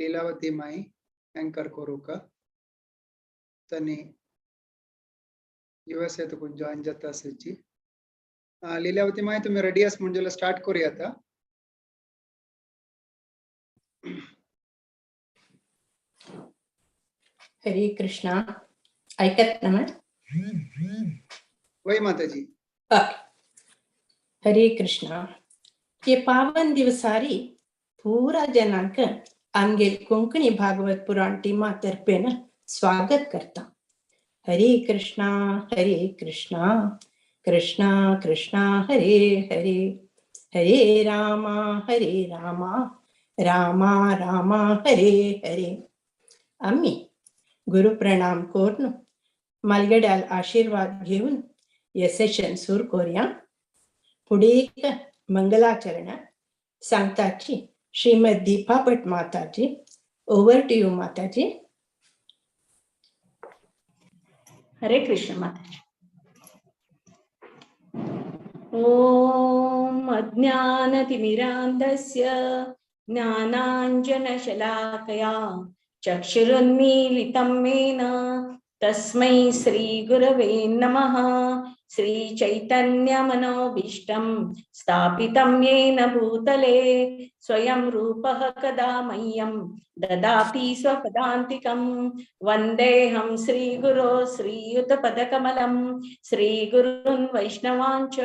लीलावती माई anchor करूका तनी USA तुकून join जाता आसाची. लीलावती माई तुम्ही रेडी आस म्हणजे स्टार्ट करूया आता. हरे कृष्णा. ऐकत ना? वय माताजी. हरे कृष्णा. हे पावन दिवसारी पूरा जनांक आमगेल कोंकणी भागवत पुराण टीमा तर्फेन स्वागत करता. हरे कृष्णा हरे कृष्णा कृष्णा कृष्णा हरे हरे, हरे रामा हरे रामा रामा रामा हरे हरे. आम्ही गुरु प्रणाम करून मालगड्याल आशीर्वाद घेऊन हे सेशन सुरू करूया. पुढे एक मंगलाचरण सांगताची Shrimad Deepa Bhat Mataji. Over to you Mataji. Hare Krishna Mataji. Om अज्ञानतिमिरान्धस्य ज्ञानाञ्जनशलाकया चक्षुरुन्मीलितं येन तस्मै श्री गुरवे नमः. श्री चैतन्य मनोभीष्टं स्थापितं येन भूतले स्वयं रूपः कदा मह्यं ददाति स्वपदान्तिकं. वन्देऽहं श्री गुरो श्रीयुतपदकमलं श्रीगुरून् वैष्णवाञ्च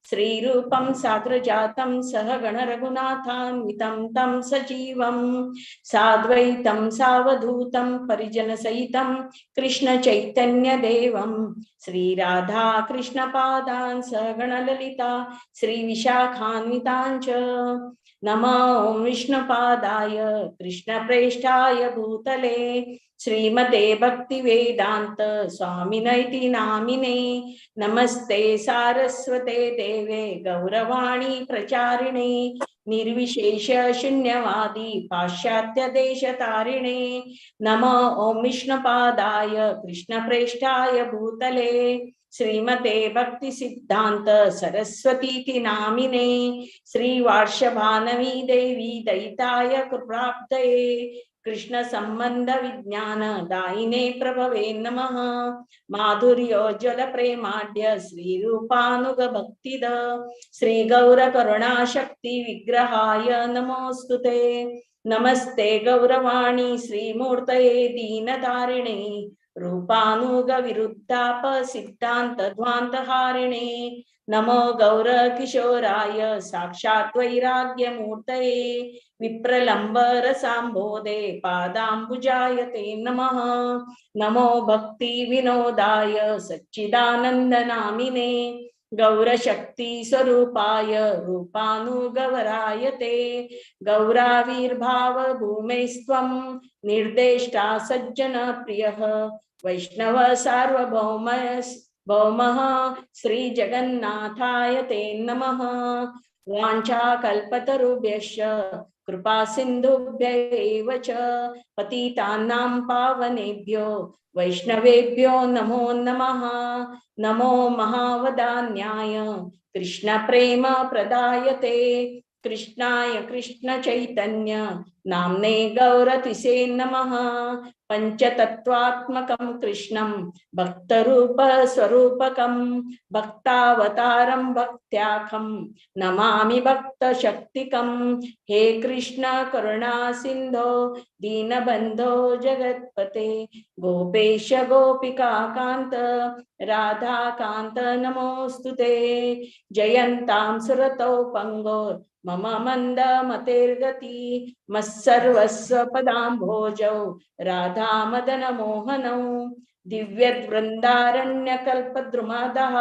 श्रीरूपं साग्रजातं सह गणरघुनाथान्वितं तं सजीवं साद्वैतं सावधूतं परिजनसहितं कृष्ण चैतन्य देवं श्रीराधा कृष्णपादान् सगणललिता श्रीविशाखान्विताञ्च. नमो विष्णुपादाय कृष्णप्रेष्ठाय भूतले श्रीमते भक्तिवेदांत स्वामिनैति नामिने. नमस्ते सारस्वते देवे गौरवाणी प्रचारिणे निर्विशेष शून्यवादी पाश्चात्य देशतारिणे. नमो ओम विष्णुपादाय कृष्णप्रेष्ठाय भूतले श्रीमते भक्ति सिद्धांत सरस्वतीति नामिने. श्री वार्षभानवी देवी दयिताय कृपाब्धये कृष्ण संबंध विज्ञान दायिने प्रभवे नमः. माधुर्योज्वल प्रेमाढ्य श्री रूपानुग भक्तिद श्री गौर करुणा शक्ति विग्रहाय नमोस्तुते. नमस्ते गौरवाणी श्रीमूर्तये दीनतारिणे रूपानुग विरुद्धाप सिद्धांत ध्वांत हारिणे. नमो गौर किशोराय साक्षात वैराग्य मूर्तये विप्रलंब रसांबोधे पादांबुजाय ते नमः. नमो भक्ति विनोदाय सच्चिदानंद नामिने गौरशक्ति स्वरूपाय रूपानुगवराय ते. गौराविर्भाव भूमेस्त्वं निर्देष्टा सज्जन प्रियः वैष्णव सार्वभौम भौमः श्री जगन्नाथाय ते नमः. वाञ्छा कल्पतरुभ्यश्च कृपा सिन्धुभ्य एव च पतितानां पावनेभ्यो वैष्णवेभ्यो नमो नमः. नमो महावदान्याय कृष्ण प्रेम प्रदायते कृष्णाय कृष्ण चैतन्य नाम्ने गौरतिसे नमः. पंचतत्वात्मकं कृष्णं भक्तरूप स्वरूपकं भक्तावतारं भक्त्याखं नमामि भक्तशक्तिकं. हे कृष्ण करुणा सिन्धो दीनबन्धो जगत्पते गोपेश गोपिका कान्त राधाकान्त नमोस्तुते. जयन्तां सुरतौ पङ्गो मम मंदमतेर्गति मत्सर्वस्व पदाम्भोजौ राधा मदन मोहनौ. दिव्यवृन्दारण्यकल्पद्रुमादः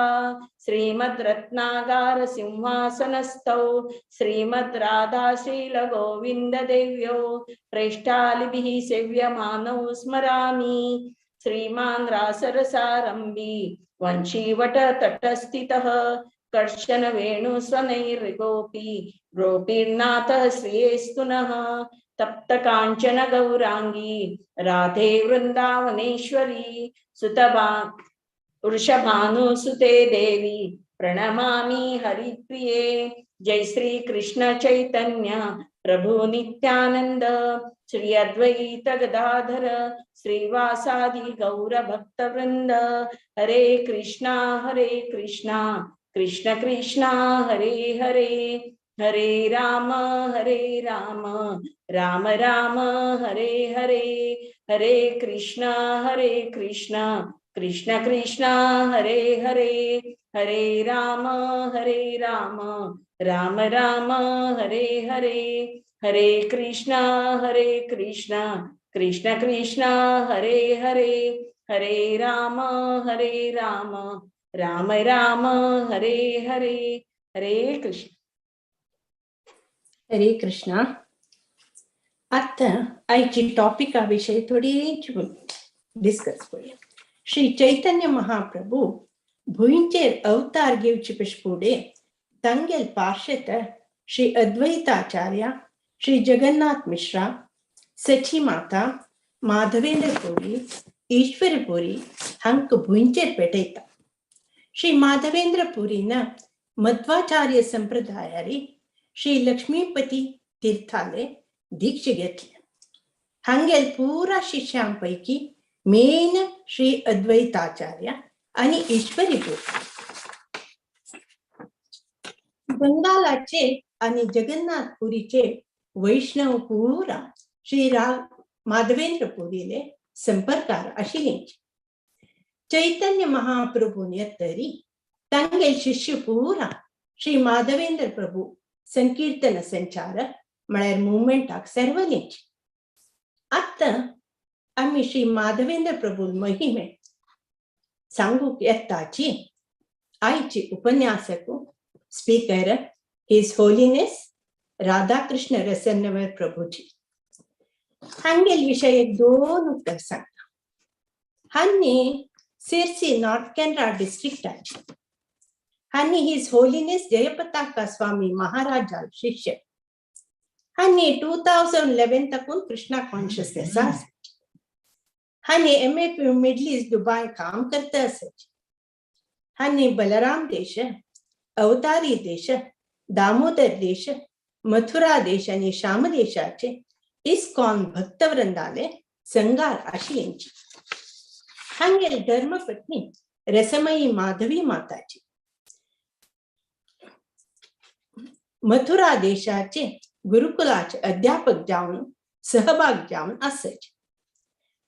श्रीमद्रत्नागार सिंहासनस्थौ श्रीमद् राधा श्रील गोविंद देव्यो प्रेष्ठालिभिः सेव्यमानौ स्मरामि. श्रीमान रासरसारंभी वंशीवट तटस्थितः कर्षण वेणु स्वनैर्गोपी गोपीनाथ श्रियेस्तु नः. तप्त कांचन गौरांगी राधे वृंदावनेश्वरी सुतभा वृषभानुसुते देवी प्रणमामि हरिप्रिये। जय श्री कृष्ण चैतन्य प्रभु नित्यानंद श्री अद्वैत गदाधर श्रीवासादि गौर भक्तवृंद। हरे कृष्णा कृष्णा कृष्णा हरे हरे, हरे राम राम राम हरे हरे, हरे कृष्णा कृष्ण कृष्ण हरे हरे, हरे राम राम राम हरे हरे, हरे कृष्णा कृष्ण कृष्ण हरे हरे, हरे राम राम राम हरे हरे, हरे कृष्ण। हरे कृष्णा। आता आयची टॉपिका विषयी थोडी डिस्कस करूया। श्री चैतन्य महाप्रभू भुंयचेर अवतार घेवचे पशी तांगेल पार्श्वेत श्री अद्वैताचार्य, श्री जगन्नाथ मिश्रा, सची माता, माधवेंद्र पुरी, ईश्वरपुरी हांकां भुंयचेर पेटयता। श्री माधवेंद्र पुरीन मध्वाचार्य संप्रदायारी श्री लक्ष्मीपती तीर्थाले दीक्षा घेतली। हांगेल पुरा शिष्यां पैकी मेन श्री अद्वैताचार्य आणि ईश्वरीपुरी। बंगालाचे आणि जगन्नाथपुरीचे वैष्णव पुरा श्री माधवेंद्र पुरीले संपर्कार आशिल्ले। चैतन्य महाप्रभून येतरी तांगेल शिष्य पुरा श्री माधवेंद्र प्रभू संकीर्तन संचार म्हळ्यार मुवमेंटाक सर्वलींच। आतां आमी श्री माधवेंद्र प्रभू महिमे सांगूक येताची आयची उपन्यासक speaker his holiness Radhakrishna Rasannavar Prabhuji. हांगेल विशय एक दोन उतर सांगता। हांणी सिरसी नॉर्थ कॅनरा डिस्ट्रिक्टाची हांणी his holiness Jayapataka स्वामी महाराजा शिष्य। हांणी 2011 ताकून कृष्णा कॉन्शियसनेस आसा। हांणी MAP middle east Dubai काम करता आसाची। हांणी बलराम देश, अवतारी देश, दामोदर देश, मथुरा देश आणि श्याम देशाचे इस्कॉन भक्तवृंदाले संगार आशिल्ल्यांची। हांगेल धर्मपत्नी रसमयी माधवी माताची। मथुरा देशाचे गुरुकुलाचे अध्यापक जावन सहभाग जावन आसाचे।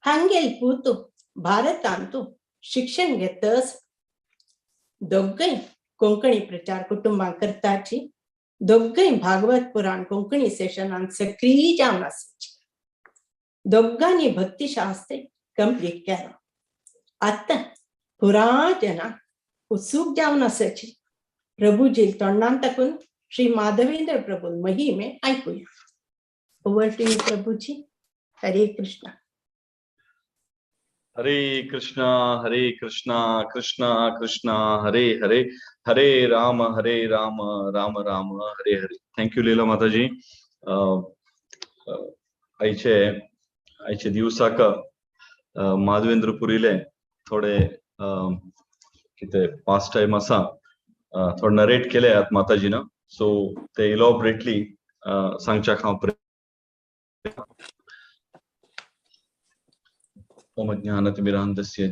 हांगेल पूत भारतांतु शिक्षण घेतस। दोगय कोंकणी प्रचार कुटुंबां करताची। दोगय भागवत पुराण कोंकणी सेशनान सक्रीय जावन आसाची। दोगांनी भक्तिशास्त्र कंप्लीट केलां। आतां पुरा जनांक उत्सूक जावन आसाची। प्रभूजी तोंडान ताकून श्री माधवेंद्र प्रभू महिमे ऐकूया। Over to you Prabhuji. Hare Krishna. Hare Krishna Krishna Krishna Hare Hare, Hare Ram Ram Ram Hare Hare. Thank you Leela Mataji. आयचे आयचे दिवसाक माधवेंद्र पुरीले थोडे कितें पास टायम आसा थोडे नरेट केले आत माताजीन, सो ते इलॉबरेटली सांगच्याक हांव ओम ज्ञानतिमिरान्धस्य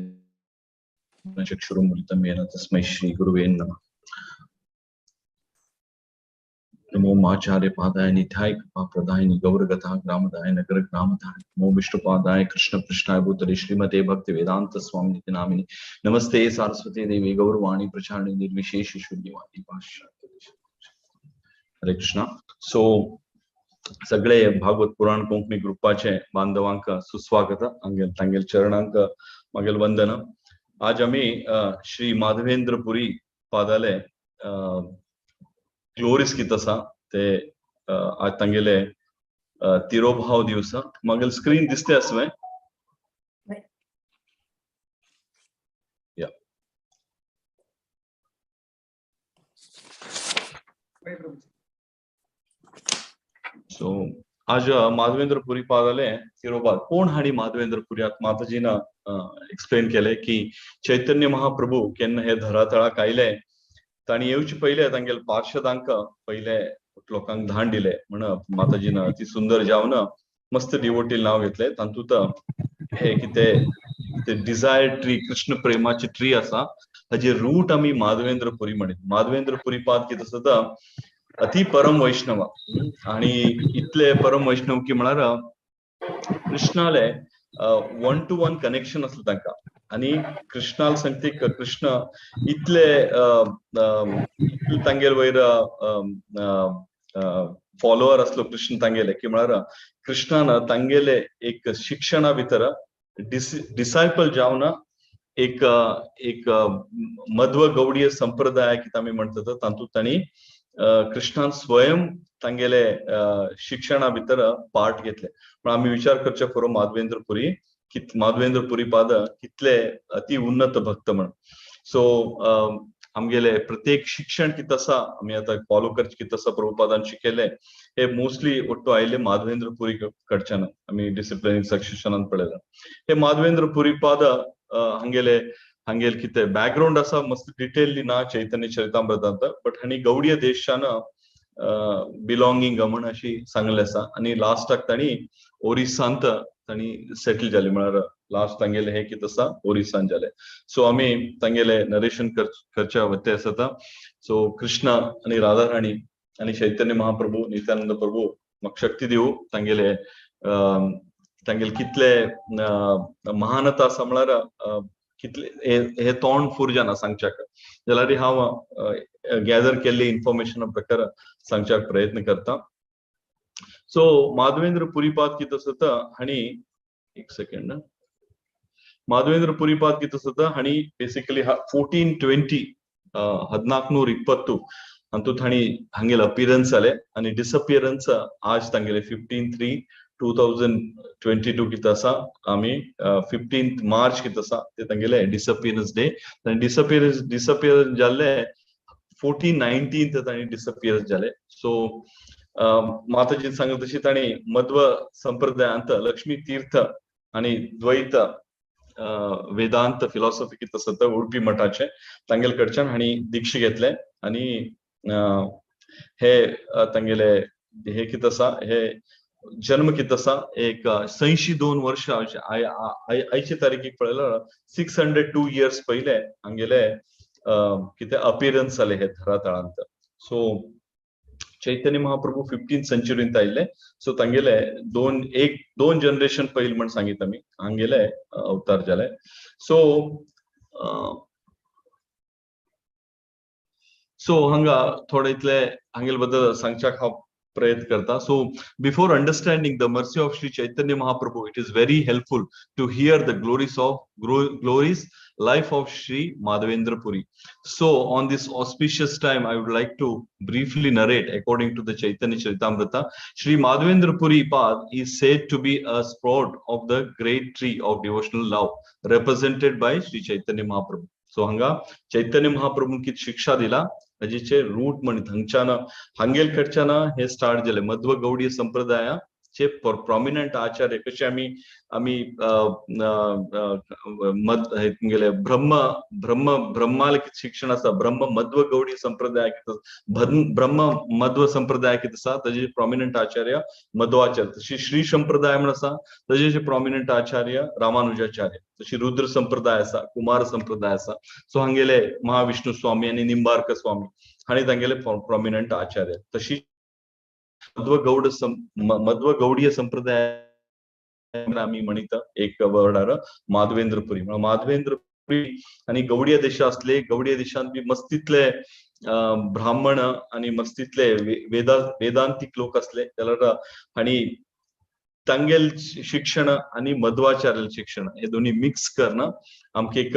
चक्षुरुन्मीलितं येन तस्मै श्री गुरुवे नमः। नमो माचार्य पादाय नित्याय कृपा प्रदायिनि गौरगता ग्रामदाय नगर ग्रामदाय नमो विष्णुपादाय कृष्ण पृष्ठाय भूतले श्रीमते भक्ति वेदांत स्वामिनि नामिनि नमस्ते सारस्वती देवी गौरवाणी प्रचारिणी निर्विशेष शून्यवादी पाश्चात्य। हरे कृष्णा। सो सगळे भागवत पुराण कोंकणी ग्रुपाचे बांधवांक सुस्वागत, आंगेल तांगेल चरणांक मागेल वंदन। आज आमी श्री माधवेंद्र पुरी पादाले ग्लोरीस कित आसा ते आज तांगेले तिरोभाव दिवस। मागेल स्क्रीन दिसते आसवे या सो आज माधवेंद्र पुरी पादाले तिरोभाव कोण हाणी माधवेंद्र पुरी आत माताजीन एक्सप्लेन केले की चैतन्य महाप्रभू केन्ना हे धरातळाक आयले ताणी येवचे पयले तांगेले पार्षदांक पयले लोकांक धाड दिले म्हण माताजीन अति सुंदर जावन मस्त डिवोटील नाव घेतले. तातूंत हे कितें ते डिझायर ट्री, कृष्ण प्रेमाची ट्री आसा, ताजे रूट आमी माधवेंद्र पुरी म्हणीत. माधवेंद्र पुरी पाद कितें आसा, अति परम वैष्णव. आणि इतले परम वैष्णव की म्हळ्यार कृष्णाले 1 to 1 connection आसलें तांकां. आणि कृष्णाल सांगते कृष्ण इतले तांगेल वयर फॉलोअर आसलो कृष्ण तांगेले की म्हळ्यार कृष्णान तांगेले एक शिक्षणा भितर डिसायपल जावन एक एक मध्व गौडीय संप्रदाय कितें आमी म्हणटात तातूंत तांणी कृष्णान स्वयं तांगेले शिक्षणा भितर पार्ट घेतले. पण आमी विचार करचे पुरो माधवेंद्र पुरी माधवेंद्र पुरी पाद कितले अति उन्नत भक्त म्हण. सो आमगेले प्रत्येक शिक्षण कितें आसा आमी आतां फॉलो करचें कितें आसा प्रभुपादान शिकयलें हे मोस्टली ಒಟ್ಟು आयले माधवेंद्र पुरी कडच्यान. आमी डिसिप्लिन सक्सेशनान पळयलां. हे माधवेंद्र पुरी पाद हांगेले हांगेल कितें बॅकग्रावंड आसा मस्त डिटेलली ना चैतन्य चरितामृतांत, बट हांणी गौडीय देशान बिलॉंगींग म्हण अशी सांगलें आसा. आनी लास्टाक तांणी ओरिसांत तांणी सेटल जाले, म्हळ्यार लास्ट तांगेले हे कितें आसा ओरिसान जाले. सो आमी तांगेले नरेशन करच्या वते आसा. सो कृष्ण आनी राधा राणी आनी चैतन्य महाप्रभू नित्यानंद प्रभू म्हाका शक्ती दिवं तांगेले तांगेले कितले महानता आसा म्हळ्यार कितले हे तोंड फूर जाना सांगच्याक. जाल्यार हांव गॅदर केल्ले इन्फॉर्मेशन प्रकार सांगच्याक प्रयत्न करता. सो माधवेंद्र पुरीपाद कितें आसा हांणी एक सेकंड, माधवेंद्र पुरीपाद कितें आसा हांणी बेसिकली 1420 1420 हातूंत हांणी हांगेले अपियरन्स जाले आनी डिसअपियरन्स आज तांगेले 15/3/2022 कितें आसा आमी 15 मार्च कितें आसा ते तांगेले डिसअपियरन्स डे. आनी डिसअपियरन्स जाल्ले 1419 तांणी डिसअपियरन्स जाले. सो माताजीन सांगले तशी तांणी मध्व संप्रदायांत लक्ष्मी तीर्थ आनी द्वैत वेदांत फिलॉसॉफी कितें आसा ते उडपी मठाचे तांगेले कडच्यान हांणी दीक्षा घेतले. आनी हे तांगेले हे कितें आसा हे जन्म कितें आसा एक 802 वर्ष आयचे तारखेक पळयल्यार 602 इयर्स पयले हांगेले कितें अपियरन्स जाले हे धरातळांत. सो चैतन्य महाप्रभू 15th सेंचुरींत आयिल्ले. सो तांगेले दोन जनरेशन पयलीं म्हण सांगित आमी हांगेले अवतार जाले. सो सो हांगा थोडे इतले हांगेले बद्दल सांगच्याक हांव प्रयत्न करता. So before understanding the mercy of Shri Chaitanya Mahaprabhu it is very helpful to hear the glories of glories life of Shri Madhavendra Puri. So on this auspicious time, I would like to briefly narrate according to the Chaitanya Charitamrita. Shri Madhavendra Puri Pad is said to be a sprout of the great tree of devotional love represented by Shri Chaitanya Mahaprabhu. So hanga Chaitanya Mahaprabhu ki shiksha dila ताजेचे रूट म्हणीत हांगच्यान हांगेल कडच्यान हे start जाले मध्व गौडीय संप्रदाया चे prominent आचार्य कशे आमी आमी गेले ब्रह्म ब्रह्म ब्रह्माले शिक्षण आसा, ब्रह्म मध्व गौडी संप्रदाय ब्रह्म मध्व संप्रदाय कितें आसा ताजे प्रॉमिनंट आचार्य मध्वाचार्य, तशी श्री संप्रदाय म्हण आसा ताजे प्रॉमिनंट आचार्य रामानुजाचार्य, तशी रुद्र संप्रदाय आसा, कुमार संप्रदाय आसा. सो हांगेले महाविष्णू स्वामी आनी निंबार्क स्वामी हांणी तांगेले प्रॉमिनंट आचार्य. तशी मध्व गौडीय संप्रदाय आमी म्हणीत एक वर्डार माधवेंद्रपुरी. माधवेंद्रपुरी आनी गौडीय देश असले, गौडीय देशांत बी मस्तीतले ब्राह्मण आनी मस्तीतले वेदांतिक लोक असले जाल्यार हांणी तांगेल शिक्षण आनी मध्वाचार्य शिक्षण हे दोन्ही मिक्स करणं आमकां एक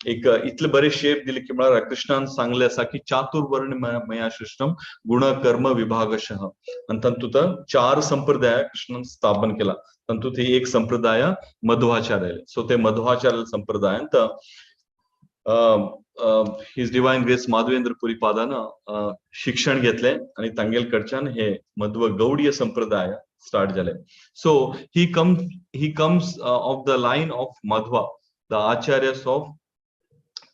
एक इतले बरे शेप दिले की म्हळ्यार कृष्णान सांगले आसा की चातुर्वर्ण मया सृष्टम गुण कर्म विभागशः, आनी तातूंत 4 संप्रदाय कृष्णान स्थापन केला, तातूंत ही एक संप्रदाय मध्वाचार्य. सो ते Madhvacharya संप्रदायांत his divine grace Madhavendra Puri पादान शिक्षण घेतले आनी तांगेल कडच्यान हे मध्व गौडीय संप्रदाय स्टार्ट जाले. So he comes of the line of Madhva, the acharyas of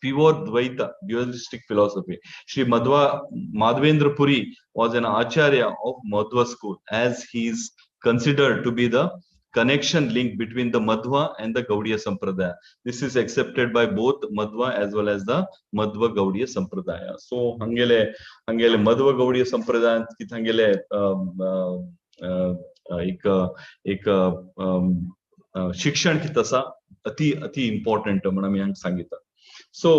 pure Dvaita dualistic philosophy. Shri Madhva Madhavendra Puri was an acharya of Madhva school as he is considered to be the connection link between the Madhva and the Gaudiya Sampradaya. This is accepted by both Madhva as well as the Madhva Gaudiya Sampradaya. So hangele hangele Madhva Gaudiya Sampradaya कित hangele एक एक शिक्षण कित आसा अति अति important म्हण आमी हांगा सांगिता. सो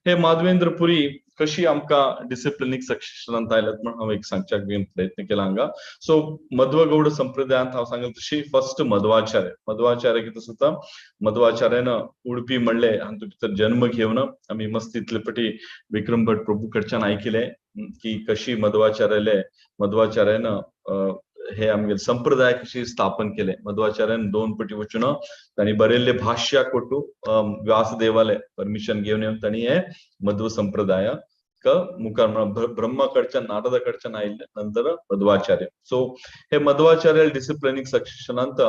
हे माधवेंद्र पुरी कशी आमकां डिसिप्लिनीक सक्सेशनांत आयल्यात म्हण हांव एक सांगच्याक प्रयत्न केला हांगा. सो मध्व गौड संप्रदायांत हांव सांगल तशी फर्स्ट मध्वाचार्य. मध्वाचार्य कितें आसता, मध्वाचार्यान उडपी म्हणले हातूंत भितर जन्म घेवन आमी मस्त इतले पटी विक्रम भट प्रभू कडच्यान आयकिलें की कशी मध्वाचार्याले मध्वाचार्यान हे आमगे संप्रदाय कशी स्थापन केले. मध्वाचार्यान दोन पटी वचून तांणी बरयल्ले भाश्या कोटू व्यासदेवाले परमिशन घेवन येवन तांणी हे मध्व संप्रदाय मुखार ब्रह्मा कडच्यान नारदा कडच्यान आयिल्ले नंतर मध्वाचार्य. सो हे मध्वाचार्य डिसिप्लिनीक सक्सेशनांत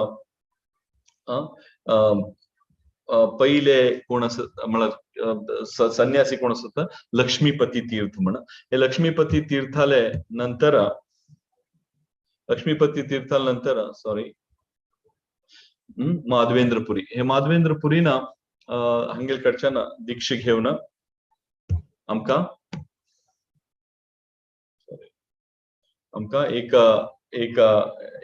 पहिले कोण आसा म्हळ्यार संन्यासी कोण आसा लक्ष्मीपती तीर्थ म्हण. हे लक्ष्मीपती तीर्थाले नंतर लक्ष्मीपती तीर्थाल नंतर सॉरी माधवेंद्रपुरी. हे माधवेंद्रपुरी ना हांगेल कडच्यान दीक्षा घेवन आमकां आमकां एक एक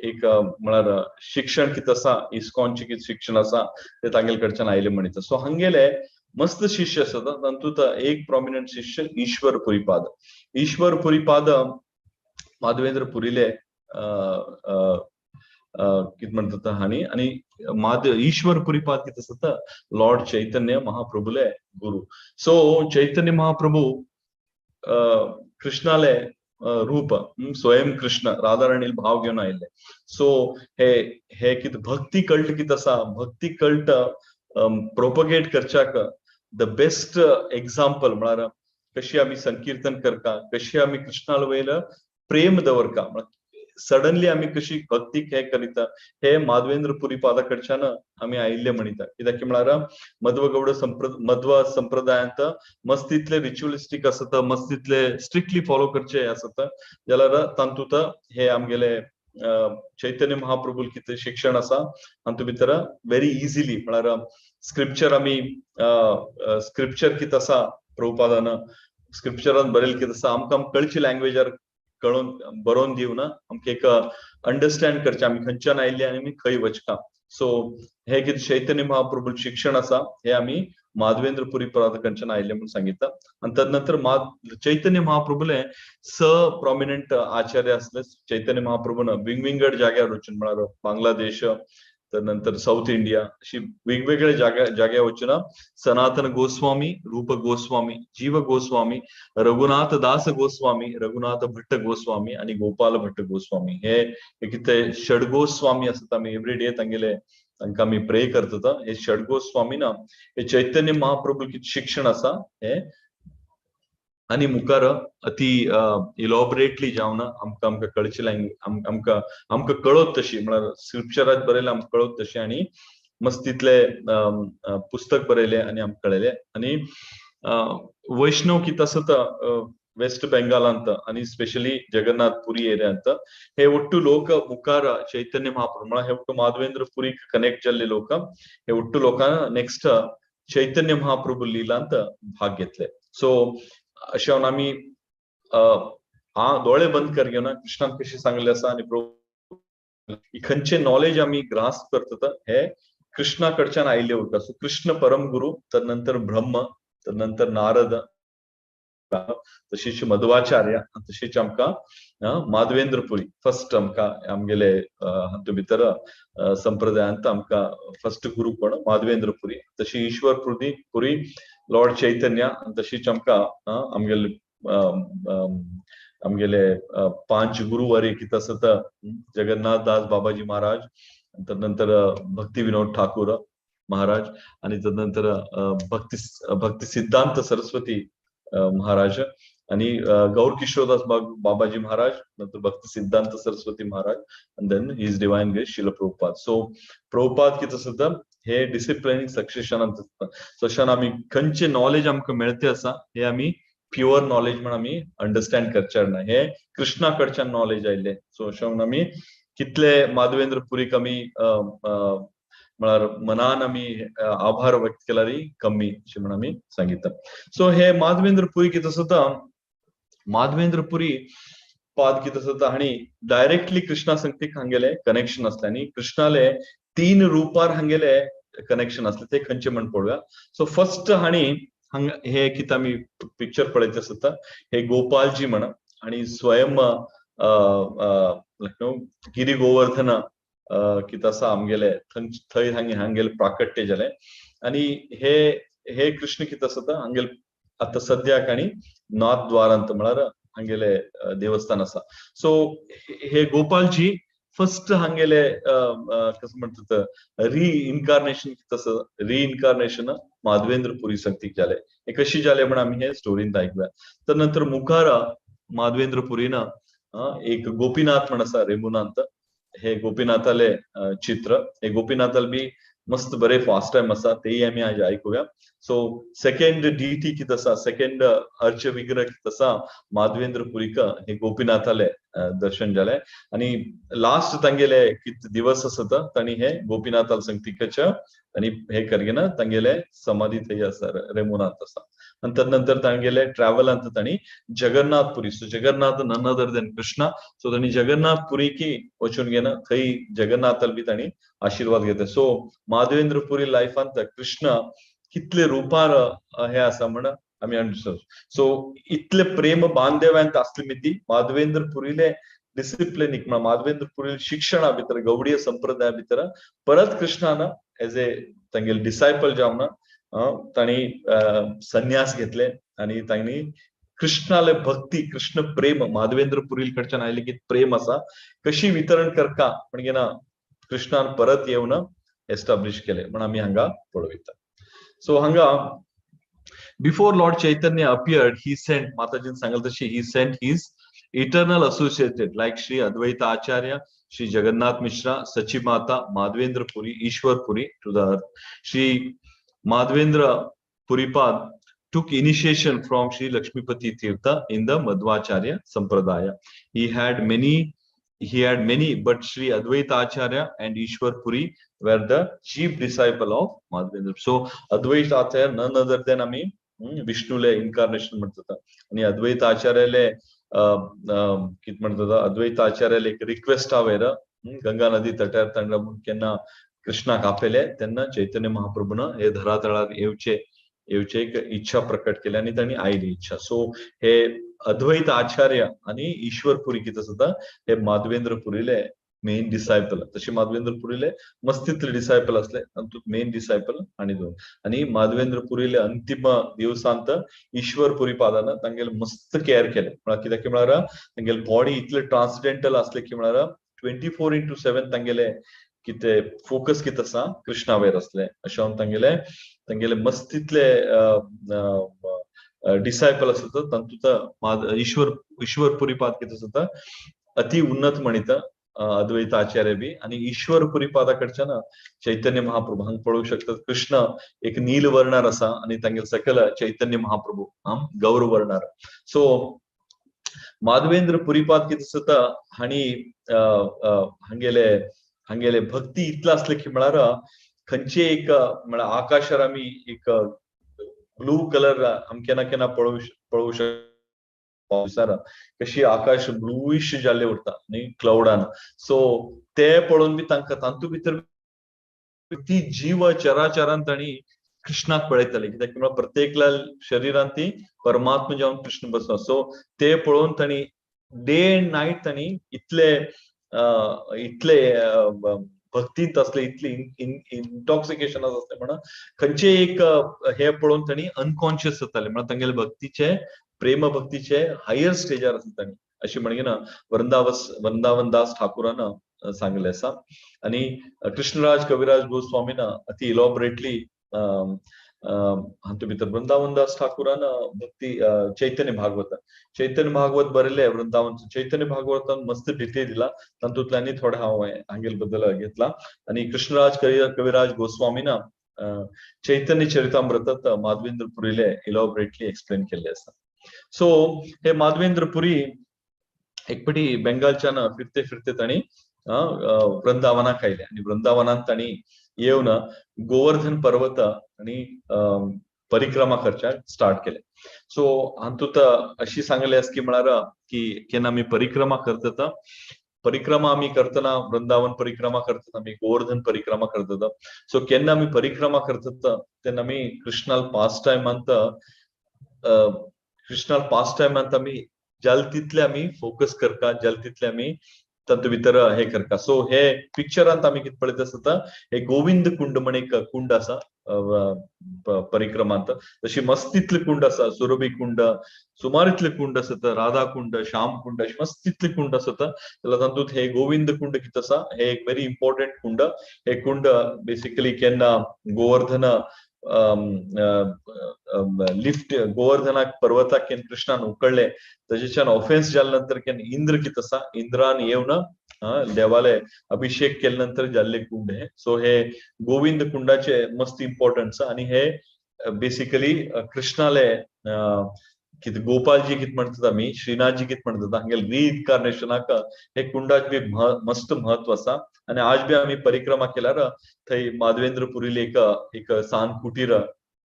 एक म्हळ्यार शिक्षण कितें आसा इस्कॉनचें कितें शिक्षण आसा तें तांगेल कडच्यान आयलें म्हणिता. सो हांगेले मस्त शिष्य आसात तातूंत एक प्रोमिनंट शिष्य ईश्वर पुरीपाद. ईश्वर पुरीपाद माधवेंद्र पुरीले कितें म्हणटा हांणी आनी ईश्वर पुरीपाद कितें आसता लॉर्ड चैतन्य महाप्रभुले गुरु. सो चैतन्य महाप्रभु कृष्णाले रूप स्वयं कृष्ण राधाराणील भाव घेवन आयिल्ले. सो हे हे कितें भक्ती कल्ट कितें आसा भक्ती कल्ट प्रोपगेट करच्याक the best example म्हळ्यार कशी आमी संकीर्तन करता, कशी आमी कृष्णाल वयलो प्रेम दवरता, सडनली आमी कशी भक्तीक हे करिता हे माधवेंद्र पुरी पादा कडच्यान आमी आयिल्ले म्हणिता. कित्याक की म्हळ्यार मध्व गौड मध्व संप्रदायांत मस्तीतले रिच्युअलिस्टीक आसता, मस्तीतले स्ट्रिक्टली फॉलो करचे आसता, जाल्यार तातूंत हे आमगेले चैतन्य महाप्रभू कितें शिक्षण आसा तातूंत भितर व्हेरी इजिली म्हळ्यार स्क्रिप्चर आमी स्क्रिप्चर कितें आसा प्रभुपादान स्क्रिप्चरान बरयलें कितें आसा आमकां कळची लँग्वेजार कळोवन बरोवन दिवन आमकां एक अंडरस्टँड करचें आमी खंयच्यान आयिल्ले आनी आमी खंय वचता. सो हे कितें चैतन्य महाप्रभू शिक्षण आसा हे आमी माधवेंद्र पुरी पादा कडच्यान आयिल्ले म्हणून सांगितलं. आनी तदनंतर चैतन्य महाप्रभूले स प्रोमिनंट आचार्य आसले. चैतन्य महाप्रभून विंगविंगड जाग्यार वचून म्हळ्यार बांगलादेश नंतर साऊथ इंडिया अशी वेगवेगळे जाग्यार वचून सनातन गोस्वामी, रूप गोस्वामी, जीव गोस्वामी, रघुनाथ दास गोस्वामी, रघुनाथ भट्ट गोस्वामी आनी गोपाल भट्ट गोस्वामी हे कितें षडगोस्वामी आसता. आमी एवरी डे तांगेले तांकां आमी प्रे करता. हे षडगोस्वामी ना हे चैतन्य महाप्रभू कितें शिक्षण आसा हे आनी मुखार अति इलॉबरेटली जावन आमकां आमकां कळचें आमकां आमकां कळत तशी म्हळ्यार स्क्रिप्चरात बरयलें आमकां कळत तशें आनी मस्तीतले पुस्तक बरयलें आनी आमकां कळयलें. आनी वैष्णव कितें आसता वेस्ट बेंगालांत आनी स्पेशली जगन्नाथ पुरी एरियांत हे ಒಟ್ಟು लोक मुखार चैतन्य महाप्रभू म्हळ्यार हे ಒಟ್ಟು माधवेंद्र पुरीक कनेक्ट जाल्ले लोक हे ಒಟ್ಟು लोकां नेक्स्ट चैतन्य महाप्रभू लीलांत भाग घेतले. सो अशें हांव आमी दोळे बंद कर घेवन कृष्णान कशी सांगले आसा आनी प्रभू खंयचे नॉलेज आमी ग्रास्प करता हे कृष्णा कडच्यान आयिल्ले उरता. सो कृष्ण परम गुरु, तर नंतर ब्रह्म, तर नंतर नारद, तशीच मध्वाचार्य, तशीच आमकां माधवेंद्र पुरी फर्स्ट आमकां आमगेले हातूंत भितर संप्रदायांत आमकां फर्स्ट गुरु कोण माधवेंद्र पुरी, तशी ईश्वर पुरी पुरी लॉर्ड चैतन्य, तशीच आमकां आमगेले आमगेले पांच गुरु वरे कितें आसता जगन्नाथ दास बाबाजी महाराज, तदनंतर भक्ती विनोद ठाकूर महाराज आनी तदनंतर भक्ती भक्ती सिद्धांत सरस्वती महाराज आणि गौर किशोरदास बाबाजी महाराज, नंतर Bhakti Siddhanta Saraswati Maharaj and then his divine grace Srila Prabhupada. So Prabhupada कितें आसता हे डिसिप्लिनीक सक्सेशनांत आसता. तशें आमी खंयचे नॉलेज आमकां मेळते आसा हे आमी प्युअर नॉलेज म्हण आमी अंडरस्टँड करचे ना, हे कृष्णा कडच्यान नॉलेज आयिल्ले. सो अशें म्हणून आमी कितले माधवेंद्र पुरीक आमी म्हळ्यार मनान आमी आभार व्यक्त केल्यार कमी अशें म्हण आमी सांगिता. सो हे माधवेंद्र पुरी कितें आसता, माधवेंद्र पुरी पाद कितें आसता हांणी डायरेक्टली कृष्णा संगतीक हांगेले कनेक्शन आसले आनी कृष्णाले 3 रुपार हांगेले कनेक्शन आसले, ते खंयचे म्हण पळोवया. सो फर्स्ट हांणी हांगा हे कितें आमी पिक्चर पळयत आसता, हे गोपालजी म्हण आनी स्वयं गिरी गोवर्धन कितें आसा आमगेले थंय हांगेले प्राकट्य जालें. आनी हे हे कृष्ण कितें आसता हांगेले आतां सद्याक आनी नॉर्थ द्वारांत म्हळ्यार हांगेले देवस्थान आसा. सो हे गोपालजी फर्स्ट हांगेले कसं म्हणतात रिइन्कार्नेशन कितें आसा, रिइन्कार्नेशन माधवेंद्र पुरी संगतीक जाले. हे कशी जाले म्हण आमी हे स्टोरींत आयकुया. तर नंतर मुखार माधवेंद्र पुरीन एक गोपीनाथ म्हण आसा रेमुनांत, हे गोपीनाथाले चित्र, हे गोपीनाथाल बी मस्त बरे फास्ट टायम आसा, तेय आमी आज आयकुया. सो सेकंड डिटी कितें आसा, सेकंड अर्च विग्रह कितें आसा माधवेंद्र पुरीक हे गोपीनाथाले दर्शन जाले. आनी लास्ट तांगेले कित दिवस आसता तांणी हे गोपीनाथाल संगतीकाच्या आनी हे करगेना तांगेले समाधी थंय आसा रेमुनाथ आसा. आनी तदनंतर तांगेले ट्रॅव्हलांत तांणी Jagannath Puri, so Jagannath none other than Krishna, so तांणी जगन्नाथ पुरी की वचून घेना थंय जगन्नाथाल बी तांणी आशिर्वाद घेतले. सो माधवेंद्र पुरी लायफांत कृष्ण कितले रुपार हे आसा म्हण आमी अंडरस्टँड. सो इतले प्रेम बांधव्यांत आसली मिती माधवेंद्र पुरीले डिसिप्लिनीक म्हळ्यार माधवेंद्र पुरी शिक्षणा भितर गौडीय संप्रदाया भितर परत कृष्णान एज ए तांगेले डिसायपल जावन तांणी संन्यास घेतले आनी तांणी कृष्णाले भक्ती कृष्ण प्रेम माधवेंद्र पुरी कडच्यान आयले की प्रेम आसा कशी वितरण करका म्हणजे ना कृष्णान परत येवन एस्टाब्लिश केले म्हण आमी हांगा पळयता. सो हांगा before Lord Chaitanya appeared he sent, माताजीन सांगल तशी he sent his eternal associated like Shri Advaita Acharya, Shri Jagannath Mishra, Sachi Mata, Madhavendra Puri, Ishwar Puri to the earth. Shri Madhavendra Puripad took initiation from Shri Lakshmipati Tirtha in the Madhvacharya Sampradaya. He had many, but Shri Advaita Acharya and Ishwar Puri were the chief disciple of Madhavendra. So Advaita Acharya none other than आमी विष्णुले incarnation म्हणतात आणि अद्वैत आचार्याले कित म्हणतात अद्वैत आचार्याले एक request हांवें गंगा नदी तटार तांकां केन्ना कृष्णाक आपयले तेन्ना चैतन्य महाप्रभून हे धरातळार येवचे येवचे एक इच्छा प्रकट केली आनी तांणी आयली इच्छा. सो हे अद्वैत आचार्य आनी ईश्वर पुरी कितें आसता हे माधवेंद्र पुरीले मेन डिसायपल. तशे माधवेंद्र पुरीले मस्तीतले डिसायपल असले तातूंत मेन डिसायपल आनी दोन. आनी माधवेंद्र पुरीले अंतिम दिवसांत ईश्वर पुरी पादान तांगेले मस्त केअर केले. म्हळ्यार कित्याक म्हळ्यार तांगेले बॉडी इतले ट्रान्सडेंटल आसले की म्हळ्यार 24/7 तांगेले कितें फोकस कितें आसा कृष्णावेर आसले. अशें हांव तांगेले तांगेले मस्तीतले डिसायपल आसता तातूंत ईश्वर ईश्वर पुरी पाद कितें आसता अति उन्नत म्हणिता अद्वैत आचार्य बी. आनी ईश्वर पुरी पादा कडच्यान चैतन्य महाप्रभू हांगा पळोवंक शकतात कृष्ण एक नील वर्णार आसा आनी तांगेले सकल चैतन्य महाप्रभू गौर वर्णार. सो माधवेंद्र पुरीपाद कितें आसता हांणी हांगेले हांगेले भक्ती इतले आसले की म्हळ्यार खंयचे एक म्हळ्यार आकाशार आमी एक ब्लू कलर आमी केन्ना केन्ना पळोवंक शकता पावसार कशी आकाश ब्लूइश जाल्ले उरता न्ही क्लाउडान. सो ते पळोवन बी तांकां तातूंत भितर ती जीव चराचरान तांणी कृष्णाक पळयताले कित्याक म्हळ्यार प्रत्येकल्या शरिरान ती परमात्मा जावन कृष्ण बसलो. सो ते पळोवन तांणी डे अँड नायट तांणी इतले इतले भक्तींत असले इतले इंटॉक्सिकेशन आसले म्हणून खंयचे एक हे पळोवन तांणी अनकॉन्शियस जाताले. म्हळ्यार तांगेले भक्तीचे प्रेम भक्तीचे हायर स्टेजार आसले तांणी अशें म्हणगिना वृंदावन दास ठाकुरान सांगले आसा. आनी कृष्णराज कविराज गोस्वामीन अति इलॉबरेटली हातूंत भितर वृंदावन दास ठाकुरान भक्ती चैतन्य भागवत चैतन्य भागवत बरयले वृंदावन चैतन्य भागवतान मस्त डिटेल दिला तातूंतल्यान थोडे हांव हांगेले बद्दल घेतला. आनी कृष्णराज कविराज गोस्वामीन चैतन्य चरितामृतात माधवेंद्र पुरीले इलॉबरेटली एक्सप्लेन केल्ले आसा. सो हे माधवेंद्र पुरी एक पटी बेंगालच्यान फिरते फिरते तांणी वृंदावनाक आयले आनी वृंदावनांत तांणी येवन गोवर्धन पर्वत आनी परिक्रमा करच्याक स्टार्ट केले. सो हातूंत अशी सांगले आसा की म्हळ्यार की केन्ना आमी परिक्रमा करतात, परिक्रमा आमी करतना वृंदावन परिक्रमा करतात, आमी गोवर्धन परिक्रमा करतात. सो केन्ना आमी परिक्रमा करतात तेन्ना आमी कृष्णाल पास टायमांत कृष्णाल पास टायमांत आमी जाल तितले आमी फोकस करता, जाल तितले आमी तातूंत भितर हे करता. सो हे पिक्चरांत आमी कितें पळयत आसता, हे गोविंद कुंड म्हण एक कुंड आसा परिक्रमांत, तशी मस्त इतले कुंड आसा, सुरभी कुंड, सुमार इतले कुंड आसता, राधा कुंड, श्याम कुंड, अशे मस्त इतले कुंड आसता. जाल्यार तातूंत हे गोविंद कुंड कितें आसा, हे एक व्हेरी इम्पॉर्टंट कुंड. हे कुंड बेसिकली केन्ना गोवर्धन लिफ्ट गोवर्धनाक पर्वताक केन्ना कृष्णान उकडले ताजेच्यान ऑफेन्स जाले नंतर केन्ना इंद्र कितें आसा, इंद्रान येवन देवाले अभिषेक केले नंतर जाल्ले कुंड हे. सो हे गोविंद कुंडाचे मस्त इम्पॉर्टन्स. आनी हे बेसिकली कृष्णाले कितें गोपालजी कितें म्हणटात आमी, श्रीनाथजी कितें म्हणटात, हांगेले रिइन्कार्नेशनाक हे कुंडाक बी मस्त म्हत्व आसा. आनी आज बी आमी परिक्रमा केल्यार थंय माधवेंद्रपुरीले एक एक सान कुटीर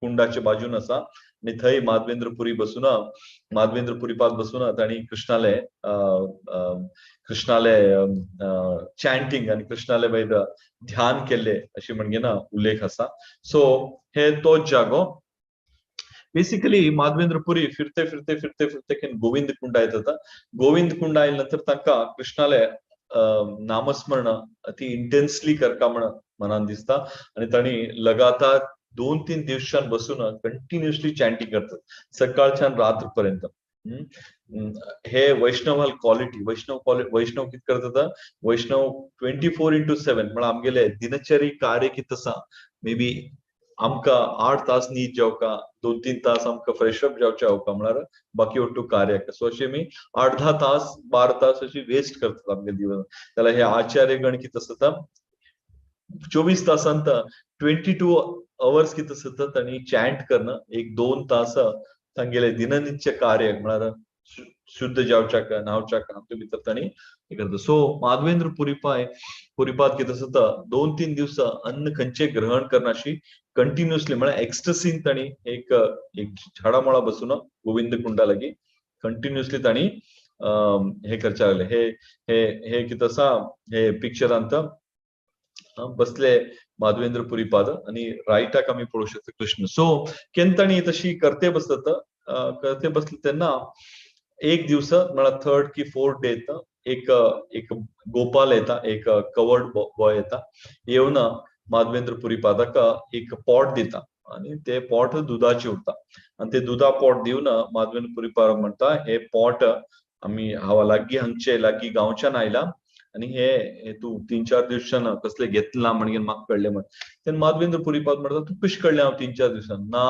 कुंडाचे बाजून आसा आनी थंय माधवेंद्रपुरी बसून, माधवेंद्रपुरी पाद बसून तांणी कृष्णाले कृष्णाले चॅन्टिंग आनी कृष्णाले मागीर ध्यान केल्ले अशें म्हणगे ना उल्लेख आसा. सो हे तोच जागो. बेसिकली माधवेंद्रपुरी फिरते फिरते फिरते फिरते केन्ना गोविंद कुंड येता. गोविंद कुंड आयले नंतर तांकां कृष्णाले नामस्मरण अति इंटेन्सली करका म्हण मनान दिसता आनी तांणी लगातार 2-3 दिवसान बसून कंटिन्युअसली चॅन्टिंग करतात सकाळच्यान रात्रपर्यंत. हे वैष्णवाल क्वालिटी, वैष्णव वैष्णव कितें करतात, वैष्णव 24/7 म्हळ्यार आमगेले दिनचरी कार्य कितें आसा, मे बी आमकां 8 तास न्हीद जेवका, 2-3 तास आमकां फ्रेश अप जावचें आवका, म्हळ्यार बाकी ಒಟ್ಟು कार्याक. सो अशें आमी 8-10 तास 12 तास अशी वेस्ट करतात आमगे दिवस. जाल्यार हे आचार्यगण कितें आसता, 24 तासांत 22 अवर्स कितें आसता तांणी चॅन्ट करणं, 1-2 तास तांगेले दिननित्य कार्य म्हळ्यार शुद्ध जावच्याक न्हावच्याक हातूंत भितर तांणी हें करता. सो माधवेंद्र पुरीपाय पुरीपाद कितें आसता, 2-3 दिवस अन्न खंयचें ग्रहण करनाशी कंटिन्युअसली म्हळ्यार एक्स्टसीन तांणी एक एक झाडा मुळा बसून गोविंद कुंडा लागीं कंटिन्युअसली तांणी हे करचे लागले. हे हे हे कितें आसा, हे पिक्चरांत बसले माधवेंद्र पुरीपाद आनी रायटाक आमी पळोवंक शकता कृष्ण. सो केन्ना तांणी तशी करते बसतात, करते बसले तेन्ना एक दिवस म्हळ्यार 3rd की 4th day येता, एक एक गोपाल येता, एक कवर्ड बॉय येता, येवन माधवेंद्र पुरीपादाक एक पॉट दिता आनी ते पॉट दुदाचे उरता आनी ते दुदा पॉट दिवन माधवेंद्र पुरीपाद म्हणटा, हे पॉट आमी हांव लागीं हांगचे लागीं गांवच्यान आयला आनी हे तूं 3-4 दिवसान कसले घेतला म्हणून म्हाका कळ्ळें म्हण. तेन्ना माधवेंद्र पुरीपाद म्हणटा, तूं कशें कळ्ळें हांव 3-4 दिवसान ना,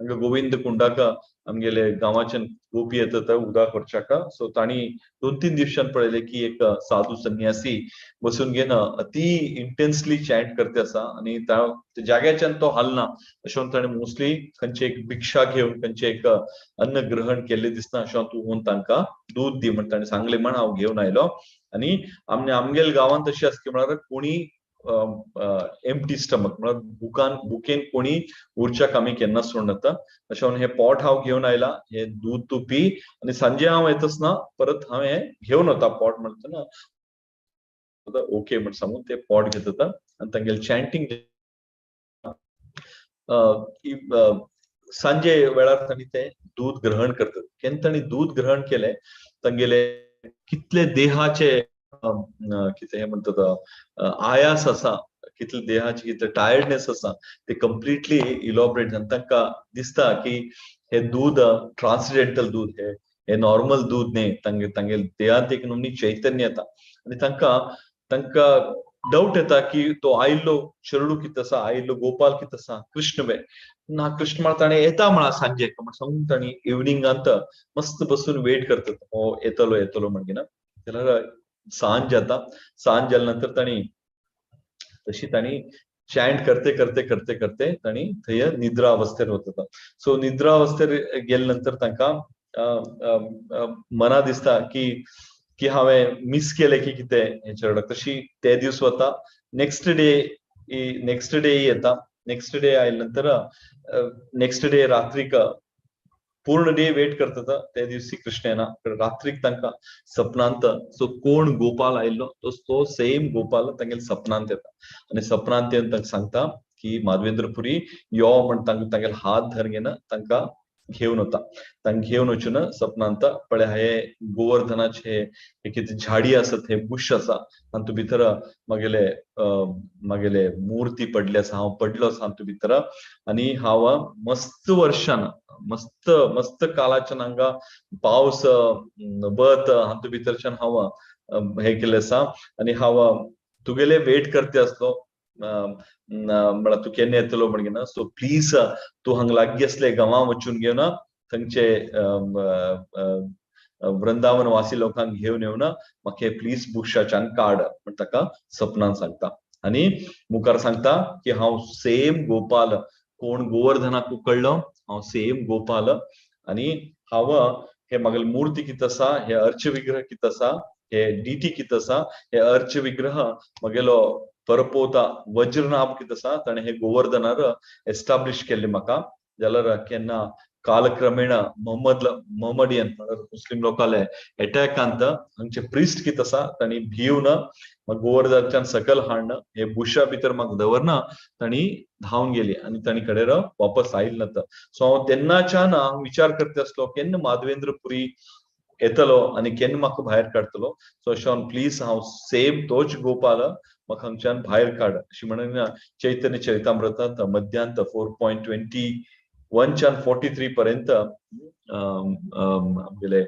हांगा गोविंद कुंडाक आमगेले गांवाच्यान गोपी येतात उदक व्हरच्याक. सो तांणी 2-3 दिवसान पळयलें की एक साधू संन्यासी बसून घेवन अति इंटेन्सली चॅन्ट करते आसा आनी त्या जाग्याच्यान तो हालना अशें म्हणून ताणें मोस्टली खंयचे एक भिक्षा घेवन खंयचे एक अन्न ग्रहण केल्लें दिसना, अशें तूं म्हणून तांकां दूद दी म्हण ताणें सांगलें म्हण हांव घेवन आयलो. आनी आमगेल्या गांवांत अशें आसा की म्हळ्यार कोणी एम्प्टी स्टमक म्हळ्यार बुकान बुकेन कोणी उरच्याक आमी केन्नाच सोडनात. अशें म्हणून हे पॉट हांव घेवन आयला, हे दूद तूं पी आनी सांजे हांव येतच ना परत हांव हे घेवन वता पॉट म्हणटा ना, ओके म्हण सांगून ते पॉट घेत आनी तांगेलें चॅन्टिंग सांजे वेळार तांणी ते दूद ग्रहण करतात. केन्ना तांणी दूद ग्रहण केलें तांगेले कितले देहाचे कितें म्हणटात आयास आसा, कितले देहाचे कितले टायर्डनेस आसा ते कंप्लिटली इलॉबरेट जावन तांकां दिसता की हे दूद ट्रान्सडेंटल दूद, हे हे नॉर्मल दूद न्ही. तांगेले देहांत एक नमनी चैतन्य येता आनी तांकां तांकां डावट येता की तो आयिल्लो चेडू कितें आसा, आयिल्लो गोपाल कितें आसा, कृष्ण बे ना कृष्ण म्हळ्यार ताणें येता म्हळा सांजे म्हण सांगून तांणी इवनिंगांत मस्त बसून वेट करतात, हो येतलो येतलो म्हणगिना. जाल्यार सांज जाता, सांज जाल्या नंतर तांणी तशी तांणी चॅन्ट करते करते करते करते तांणी थंय निद्रा अवस्थेर वता. सो निद्रा अवस्थेर गेल्या नंतर तांकां मना दिसता की की हांवें मिस केलें की कितें हें चेडवाक. तशी ते दीस वता, नेक्स्ट डे येता. नेक्स्ट डे आयले नंतर नेक्स्ट डे रात्रीक पूर्ण डे वेट करता, त्या दिवशी कृष्ण येना. रात्रीक तांकां सपनांत सो कोण गोपाल आयिल्लो तो सेम गोपाल तांगेले सपनांत येता आनी सपनांत येवन तांकां सांगता की माधवेंद्रपुरी यो म्हण तांगेले हात धर घेना तांकां घेवन वता. तांकां घेवन वचून सपनांत पळय हे गोवर्धनाचे हे कितें झाडी आसत, हे बुश आसा, तातूंत भितर मागेले मागेले मूर्ती पडली आसा, हांव पडलो आसा तातूंत भितर आनी हांव मस्त वर्षान मस्त मस्त कालाच्यान हांगा पावस वत हातूंत भितरच्यान हांव हे केल्लें आसा आनी हांव तुगेले वेट करते आसलो म्हळ्यार तूं केन्ना येतलो म्हणगिना. सो प्लीज तूं हांगा लागीं आसले गांवां वचून घेवन थंयचे वृंदावन वासी लोकांक घेवन येवन म्हाका प्लीज बुशाच्यान काड म्हण ताका सपनान सांगता. आनी मुखार सांगता की हांव सेम गोपाल, कोण गोवर्धनाक उकळ्ळो हांव सेम गोपाल आनी हांव हे म्हागेले मूर्ती कितें आसा, हे अर्च विग्रह कितें आसा, हे डिटी कितें आसा, हे अर्च विग्रह म्हगेलो परपोता वज्रनाभ कितें आसा ताणें हे गोवर्धनार एस्टाब्लिश केल्ले म्हाका. जाल्यार केन्ना कालक्रमेण मोहम्मडियन म्हळ्यार मुस्लिम लोकांले एटॅकांत हांगचे प्रिस्ट कितें आसा तांणी भिवन म्हाका गोवर्धनाच्यान सकयल हाडन हे बुशा भितर म्हाका दवरना तांणी धांवन गेली आनी तांणी कडेर वापस आयल ना. सो हांव तेन्नाच्यान हांव विचार करता आसलो केन्ना माधवेंद्रपुरी येतलो आनी केन्ना म्हाका भायर काडटलो. सो अशें हांव प्लीज हांव सेम तोच गोपाल म्हाका हांगच्यान भायर काड अशी म्हणून चैतन्य चरितामृतांत मध्यांत 4.21 43 पर्यंत आमगेले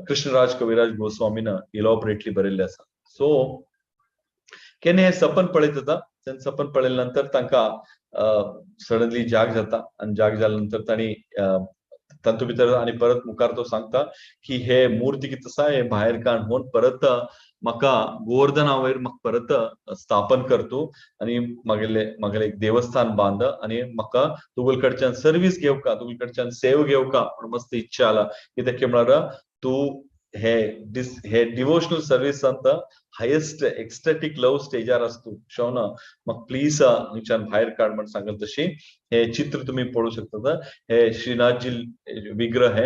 कृष्णराज कविराज गोस्वामीन इलॉबरेटली बरयल्लें आसा. सो केन्ना हें सपन पळयत जाता, तेन्ना सपन पळयल्या नंतर तांकां सडनली जाग जाता आनी जाग जाल्या नंतर तांणी तातूंत भितर आनी परत मुखार तो सांगता की हे मूर्ती कितें आसा हे भायर काड म्हणून परत म्हाका गोवर्धना वयर म्हाका परत स्थापन करतो आनी मागेले मागेले एक देवस्थान बांद आनी म्हाका तुगेले कडच्यान सर्वीस घेवका, तुगेले कडच्यान सेव घेवका म्हण मस्त इच्छा आला. कित्याक म्हळ्यार तूं हे हे डिवोशनल सर्विसांत हायेस्ट एक्स्टॅटीक लव स्टेजार आसतू शोना म्हाका प्लीज हांगच्यान भायर काड म्हण सांगल. तशी हे चित्र तुमी पळोवंक शकतात. हे श्रीनाथजी विग्रह,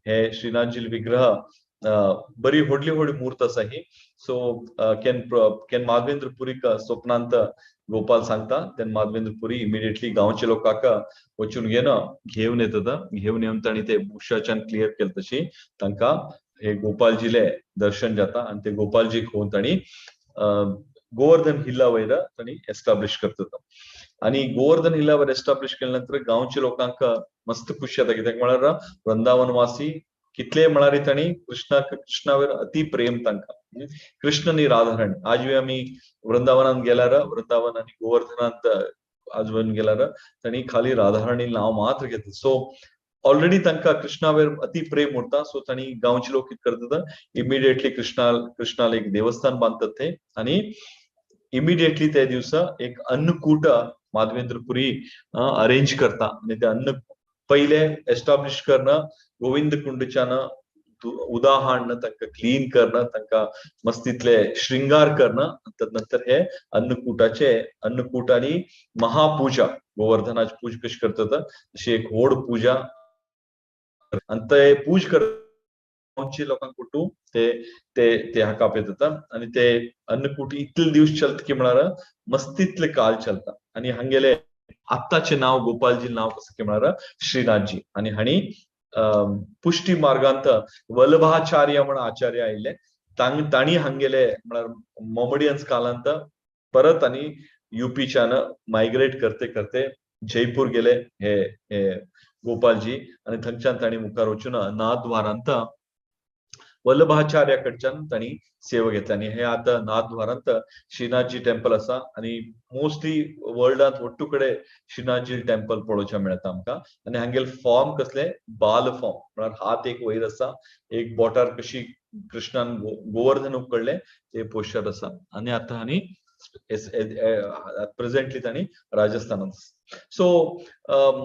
हे श्रीनाथजी विग्रह बरी व्हडली व्हडली मूर्त आसा ही. सो can can Madhavendra पुरीक स्वप्नांत गोपाल सांगता तेन्ना माधवेंद्र पुरी इमिडिएटली गांवचे लोकांक वचून घेवन घेवन येतात. घेवन येवन तांणी ते बुशाच्यान क्लियर केले तशी तांकां हे गोपालजीले दर्शन जाता आनी ते गोपालजी होवन तांणी गोवर्धन हिल्ला वयर तांणी एस्टाब्लिश करतात. आनी गोवर्धन हिल्ला वयर एस्टाब्लिश केल्या नंतर गांवच्या लोकांक मस्त खुशी जाता. कित्याक म्हळ्यार वृंदावनवासी कितले म्हळ्यार तांणी कृष्णावर अति प्रेम तांकां, कृष्ण आनी राधाराणी. आजूय आमी वृंदावनांत गेल्यार वृंदावन आनी गोवर्धनांत आजून गेल्यार तांणी खाली राधाराणी नांव मात्र घेतलें. सो ऑलरेडी तांकां कृष्णावेर अति प्रेम उरता. सो तांणी गांवचे लोक कितें करतात, इमिडिएटली कृष्णाला एक देवस्थान बांदतात ते आनी इमिडिएटली त्या दिवसा एक अन्नकूट माधवेंद्रपुरी अरेंज करता आनी ते अन्न पयले एस्टाब्लिश करणं गोविंद कुंडच्यान उदा हाडणं, तांकां क्लीन करणं, तांकां मस्तीतले श्रृंगार करणं, तदनंतर हे अन्नकूटाचे अन्नकूट आनी महापूजा गोवर्धनाची पूजा कशी करतात अशी एक व्हड पूजा आनी ते पूज गांवचे लोकांक कुटू ते ते ते हाका आपयतात आनी ते अन्नकूट इतले दिवस चलता की म्हळ्यार मस्तीतले काल चलता. आनी हांगेले आत्ताचे नाव गोपालजी नाव कसं की म्हळ्यार श्रीनाथजी. आनी हांणी पुष्टी मार्गांत वल्लभाचार्य म्हण आचार्य आयिल्ले तांणी हांगेले म्हळ्यार मोमडियन्स कालांत परत आनी युपीच्यान मायग्रेट करते करते जयपूर गेले हे हे गोपालजी आनी थंयच्यान तांणी मुखार वचून नाथद्वारांत वल्लभाचार्या कडच्यान तांणी सेवा घेतली. आनी हे आतां नाथद्वारांत श्रीनाथजी टेम्पल आसा आनी मोस्टली वर्ल्डांत ಒಟ್ಟು कडेन श्रीनाथजी टेम्पल पळोवचें मेळटा आमकां. आनी हांगेले फॉर्म कसले बाल फॉर्म म्हळ्यार हात एक वयर आसा, एक बोटार कशी कृष्णान गोवर्धन उकडले ते पोस्चर आसा. आनी आतां आनी प्रेझेंटली तांणी राजस्थानांत. सो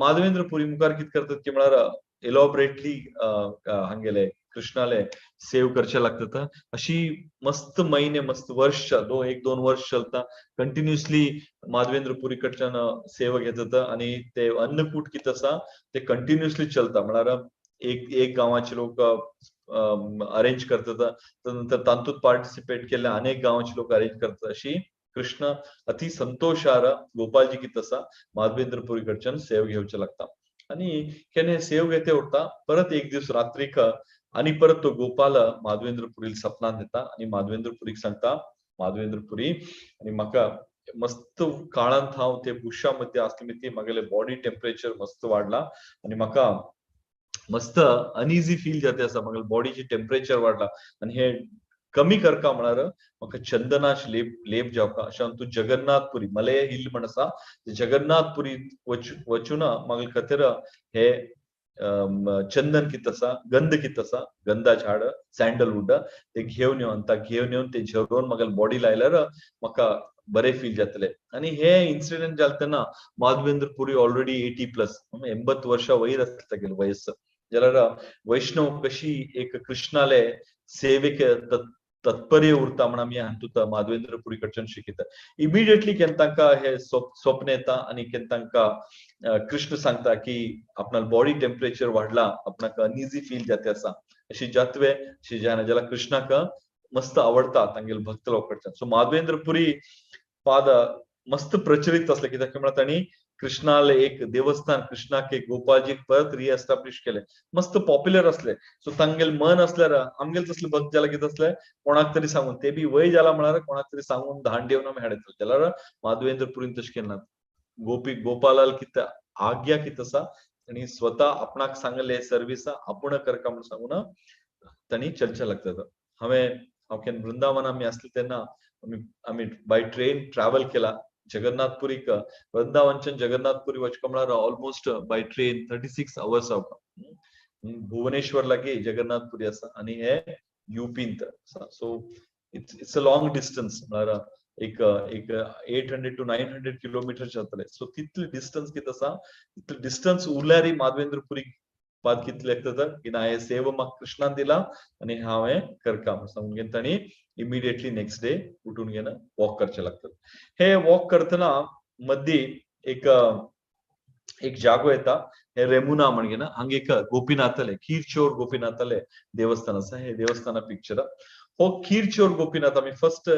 माधवेंद्र पुरी मुखार कितें करतात की म्हळ्यार एलॉबरेटली हांगेले कृष्णाले सेव करचे लागता. अशी मस्त महिने मस्त वर्ष 1-2 वर्ष चलता कंटिन्युअसली माधवेंद्र पुरी कडच्यान सेवा घेतात आणि ते अन्नकूट कित आसा ते कंटिन्युअसली चलता. म्हळ्यार एक एक गांवाचे लोक अरेंज करतात, नंतर तांतूत पार्टिसिपेट केल्ले अनेक गांवाचे लोक अरेंज करतात. अशी कृष्ण अति संतोषार गोपालजी कित आसा माधवेंद्र पुरी कडच्यान सेव घेवचे लागता. आणि केन्ना सेव घेते उरता परत एक दिवस रात्रीक आणि परत तो गोपाल माधवेंद्र पुरील सपनान दिता आणि माधवेंद्र पुरीक सांगता, माधवेंद्र पुरी आणि म्हाका मस्त काळांत हांव ते बुशा मध्ये आसले ती म्हागेले बॉडी टेम्परेचर मस्त वाडला आणि म्हाका मस्त अनइझी फील जाते आसा, म्हागेले बॉडीचे टेम्परेचर वाडला आणि हे कमी करका म्हळ्यार म्हाका चंदनाच लेप लेप जावका. अशें तूं जगन्नाथपुरी मलय हिल म्हण आसा जगन्नाथपुरी वचून म्हागेले खातीर हे चंदन कित आसा गंध कित आसा गंधा झाड सँडलवूड ते घेवन येवन ता घेवन येवन ते झरोवन म्हागेले बॉडी लायल्यार म्हाका बरे फील जातले. आणि हे इन्सिडेंट जालें तेन्ना माधवेंद्र पुरी ऑलरेडी 80+, 80 वर्षा वयर आसता तागेले वयस. जाल्यार वैष्णव कशी एक कृष्णाले सेवेक तत्पर्य उरता म्हण आमी हातूंत माधवेंद्र पुरी कडच्यान शिकयता. इमिडिएटली केन्ना तांकां हे स्वप्न येता आनी केन्ना तांकां कृष्ण सांगता की आपणाक बॉडी टेम्परेचर वाडला, आपणाक अनइझी फील जाते आसा, अशी जातवे अशी जायना जाल्यार कृष्णाक मस्त आवडटा तांगेले भक्त लोक कडच्यान. सो माधवेंद्र पुरी पाद मस्त प्रचलित असले कित्याक म्हळ्यार तांणी कृष्णाले एक देवस्थान कृष्णाक एक गोपालजीक परत रिएस्टाब्लिश केले, मस्त पॉप्युलर असले. सो तांगेले मन असल्यार आमगेले तसले भक्त जाला कितें असले कोणाक तरी सांगून ते बी वय जाला म्हळ्यार कोणाक तरी सांगून धाड येवन आमी हाडयतले. जाल्यार माधवेंद्र पुरीन तशें केलें ना. गोपी गोपालाल कितें आज्ञा कितें आसा आनी स्वता आपणाक सांगले सर्विस आपूण करका म्हूण सांगून तांणी चर्चा लागता. हांवें केन्ना वृंदावन आमी आसले तेन्ना आमी बाय ट्रेन ट्रॅव्हल केला जगन्नाथपुरीक. वृंदावनच्यान जगन्नाथपुरी वचका म्हळ्यार ऑलमोस्ट बाय ट्रेन 36 आवर्स जावका. भुवनेश्वर लागी जगन्नाथपुरी आसा आनी हे युपींत आसा. So it's a long distance म्हळ्यार एक एक 800 to 900 kilometre जातले. सो तितले डिस्टन्स कितें आसा तितले डिस्टन्स उरल्यार माधवेंद्र पुरी पाद कितले लागता की ना हे सेव म्हाका कृष्णान दिला आनी हांवें करका म्हूण सांगून घेवन तांणी इमिडिएटली नेक्स्ट डे उठून घेवन वॉक करचे लागतात. हे वॉक करतना मद्दी एक एक जागो येता हे रेमुना म्हण घेना हांगा एक गोपीनाथाले खीरचोर गोपीनाथाले देवस्थान आसा. हे देवस्थाना पिक्चर हो खीरचोर गोपीनाथ आमी फर्स्ट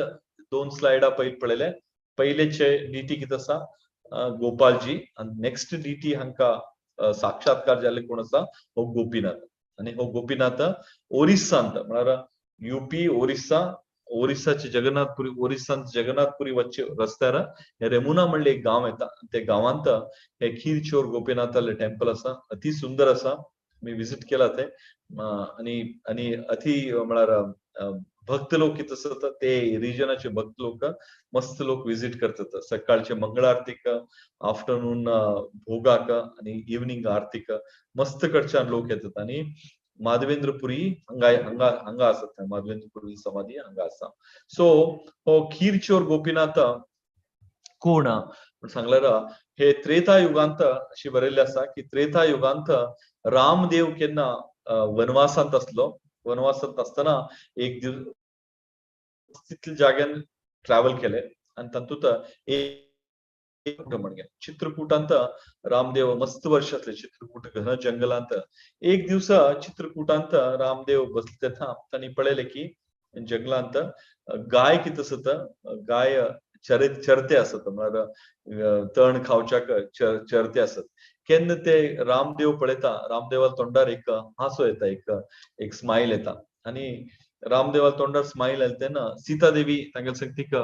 2 स्लायडा पयलीं पळयले. पयलेचे डिटी कितें आसा गोपालजी आनी नेक्स्ट डिटी हांकां साक्षात्कार जाल्ले कोण आसा हो गोपीनाथ. आनी हो गोपीनाथ ओरिसांत म्हळ्यार युपी ओरिसा ओरिसाचे जगन्नाथपुरी ओरिसांत जगन्नाथपुरी वच्चे रस्त्यार हे रेमुना म्हणले एक गांव येता. ते गांवांत हे खीरचोर गोपीनाथाले टेम्पल आसा, अति सुंदर आसा. आमी विजीट केला ते आनी आनी अति म्हळ्यार भक्त लोक कितें आसता ते रिजनाचे भक्त लोक मस्त लोक विजीट करतात. सकाळचे मंगळ आरतीक, आफ्टरनून भोगाक आनी इवनिंग आरतीक मस्त कडच्यान लोक येतात. आनी माधवेंद्र पुरी हांगा हांगा हांगा आसत माधवेंद्र पुरी समाधी हांगा आसा. सो हो खीरचोर गोपीनाथ कोण सांगल्यार हे त्रेता युगांत अशी बरयल्ले आसा की त्रेता युगांत रामदेव केन्ना वनवासांत आसलो. वनवासांत आसतना एक दिवस तितले जाग्यान ट्रॅव्हल केले आनी तातूंत एक म्हणजे चित्रकूटांत रामदेव मस्त वर्ष आसले. चित्रकूट घन जंगलांत एक दिवसा चित्रकूटांत रामदेव बसले तेन्ना तांणी पळयलें की जंगलांत गाय कितें आसता गाय चरते आसत म्हळ्यार तण खावच्याक चरते आसत. केन्ना ते रामदेव पळयता रामदेवा तोंडार एक हांसो येता, एक एक स्मायल येता आनी रामदेवा तोंडार स्मायल आयले तेन्ना सीता देवी तांगेले संगतीक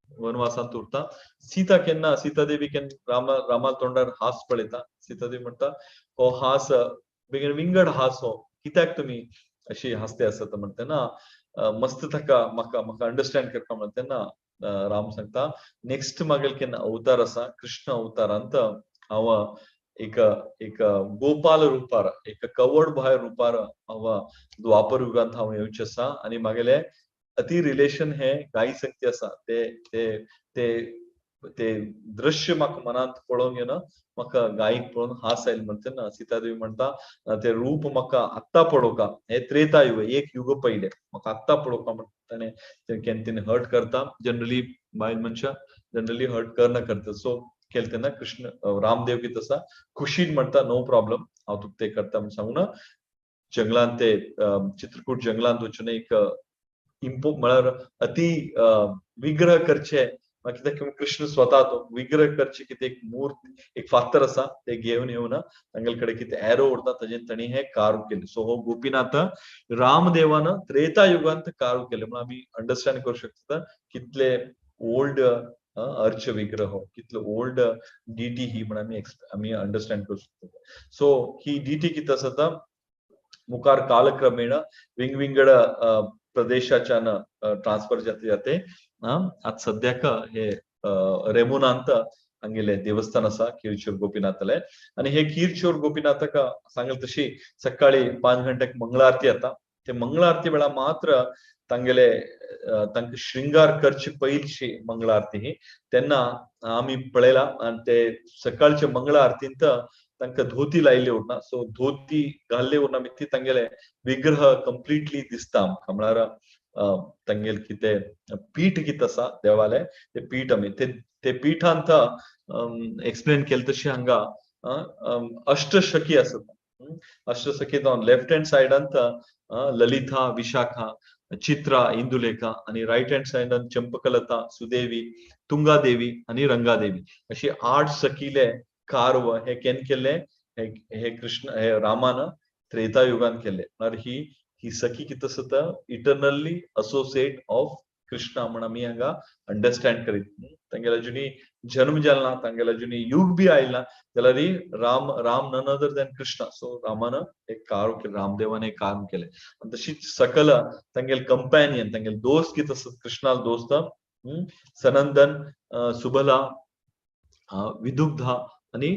वनवासांत उरता. सीता केन्ना सीता देवी केन्ना रामा तोंडार हास पळयता. सीता देवी म्हणटा हो हास बेगीन विंगड हास हो कित्याक तुमी अशी हासते आसता म्हणटा तेन्ना मस्त ताका म्हाका म्हाका अंडरस्टँड करता म्हणटा तेन्ना राम सांगता नेक्स्ट मागेल केन्ना अवतार आसा कृष्ण अवतारांत हांव एक एक गोपाल रुपार एक कवड भायर रुपार हांव द्वापर युगांत हांव येवचें आसा आनी मागेले अति रिलेशन हे गायी शक्ती आसा ते ते ते ते दृश्य म्हाका मनांत पळोवंक येना, म्हाका गायीक पळोवन हास आयलो म्हणटा तेन्ना सीतादेवी म्हणटा ते रूप म्हाका आत्तां पळोवका, हे त्रेता युग एक युग पयले म्हाका आत्तां पळोवका म्हणटा ताणें केन्ना तिणें हर्ट करता. जनरली बायल मनशां जनरली हर्ट करना करता. सो केलें तेन्ना कृष्ण रामदेव कितें आसा खुशीन म्हणटा नो प्रॉब्लम हांव तुका तें करता म्हूण सांगून जंगलांत ते चित्रकूट जंगलांत वचून एक इम्पो म्हळ्यार अति विग्रह करचे कित्याक कृष्ण स्वता तो विग्रह करचे कितें एक मूर्त एक फातर आसा ते घेवन येवन तांगेले कडेन कितें एरो उरता ताजेर तांणी हें कार्व केलें. सो हो गोपीनाथ रामदेवान त्रेता युगांत कार्व केलें म्हणून आमी अंडरस्टँड करूं शकता कितले ओल्ड अर्च विग्रह, कितलो ओल्ड डिटी ही म्हण आमी आमी अंडरस्टँड करूं शकता. सो ही डिटी कितें आसा मुखार कालक्रमेण विंगविंगड प्रदेशाच्यान ट्रान्सफर जाते जाते आतां सद्याक हे रेमुनांत हांगेले देवस्थान आसा खीरचोर गोपीनाथाले. आनी हे खीरचोर गोपीनाथाक सांगल तशी सकाळी 5 घंट्याक मंगळारती येता. ते मंगळारती वेळा मात्र तांगेले तांकां श्रृंगार करची पयलीची मंगळारती ही तेन्ना आमी पळयला. आनी ते सकाळचे मंगळ आरतींत तांकां धोती लायिल्ली उरना, सो धोती घाल्ली उरना ती तांगेले विग्रह कंप्लिटली दिसता आमकां. म्हळ्यार तांगेले कितें पीठ कितें आसा देवाले ते पीठ आमी ते पीठांत एक्सप्लेन केलें तशी हांगा अष्टसखी आसता. अष्टसखी ऑन लेफ्ट हँड सायडांत ललिता, विशाखा, चित्रा, इंदुलेखा आणि राईट हँड सायडान चंपकलता, सुदेवी, तुंगादेवी आणि रंगादेवी अशी 8 सखीले कार्व हे केन केले हे कृष्ण हे रामान त्रेता युगान केले. म्हळ्यार ही ही सखी कितें आसता इटर्नली असोसिएट ऑफ कृष्णा म्हण आमी हांगा अंडरस्टँड करीत. तांगेले अजुनी जन्म जालो ना, तांगेले अजुनी युग बी आयला जाल्यार Ram Ram none other than Krishna. So रामान एक कार्य केलें, रामदेवान एक कार्य केलें. आनी तशीच सकल तांगेले कंपॅनियन तांगेले दोस्त कितें आसता कृष्णाल दोस्त सनंदन, सुबला, विदुग्धा आणि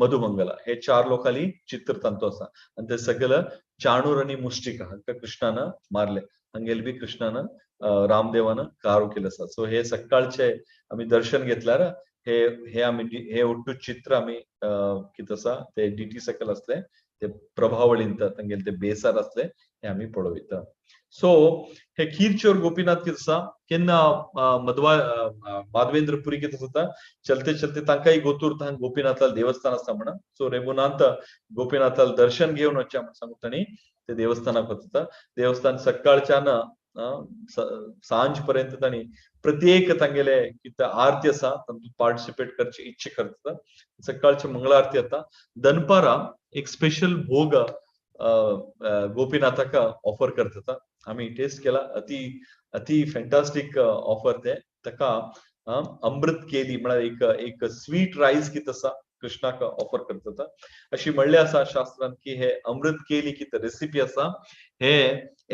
मधुमंगला हे 4 लोकांनी चित्र तांचो आसा. आनी ते सकल चाणूर आणि मुष्टिका हांकां कृष्णान मारले, हांगेले बी कृष्णान रामदेवान कार्य केलें आसा. सो हे सकाळचे आमी दर्शन घेतल्यार हे हे आमी हे ಒಟ್ಟು चित्र आमी कितें आसा ते डिटी सकल आसले ते प्रभावळींत तांगेले ते बेसार आसले हे आमी पळोवयता. सो हे खीरचोर गोपीनाथ कितें आसा केन्ना मधवा माधवेंद्रपुरी कितें आसा चलते चलते तांकांय गोतूर हांगा गोपीनाथाल देवस्थान आसा म्हणून. सो रेमुनांत गोपीनाथाल दर्शन घेवन वचचें म्हण सांगून तांणी ते देवस्थानाक वता. देवस्थान सकाळच्यान सांज पर्यंत तांणी प्रत्येक तांगेले कितें आरती आसा तातूंत पार्टिसिपेट करची इच्छा करता. सकाळची मंगळ आरती येता, दनपारा एक स्पेशल भोग गोपीनाथाक ऑफर करता. आमी टेस्ट केला, अति अति फॅन्टास्टीक ऑफर ते. ताका अमृत केली म्हळ्यार एक एक स्वीट रायस कितें आसा कृष्णाक ऑफर करता. अशी म्हणलें आसा शास्त्रान की हे अमृत केली कितें रेसिपी आसा हे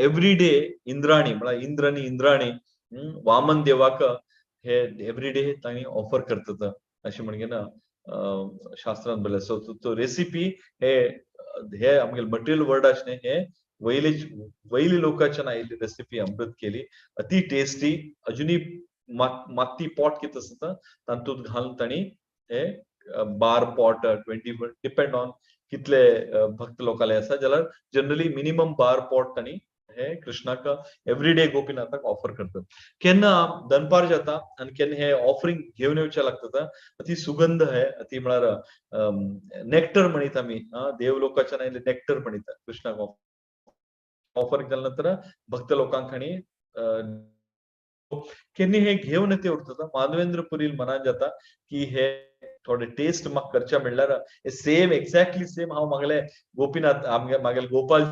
एवरी डे इंद्राणी म्हळ्यार इंद्र आनी इंद्राणी वामन देवाक हे एवरी डे तांणी ऑफर करतात अशें म्हणगे ना शास्त्रान बरयलें. सो तो रेसिपी हे हे आमगेले मटेरियल वर्ड आसलें हे वयले वयले लोकांच्यान आयिल्ली रेसिपी अमृत केली अति टेस्टी. अजुनूय माती पॉट कितें आसता तातूंत घालून तांणी हे 12 पॉट 20 डिपेंड ऑन कितले भक्त लोकांले आसा जाल्यार जनरली मिनिमम 12 पॉट तांणी हे कृष्णाक एवरी डे गोपीनाथाक ऑफर करतात. केन्ना दनपार जाता आनी केन्ना हे ऑफरिंग घेवन येवचें लागता अति सुगंध हे अति म्हळ्यार नेक्टर म्हणीत आमी देव लोकांच्यान आयिल्ले नेक्टर म्हणीत कृष्णाक ऑफर केल्या नंतर भक्त लोकांक आनी केन्ना हे घेवन ते उरता. माधवेंद्रपुरी मनान जाता की हे थोडे टेस्ट म्हाका करचे म्हणल्यार सेम एक्झॅक्टली सेम हांव मागले गोपीनाथ आमगे मागेले गोपाल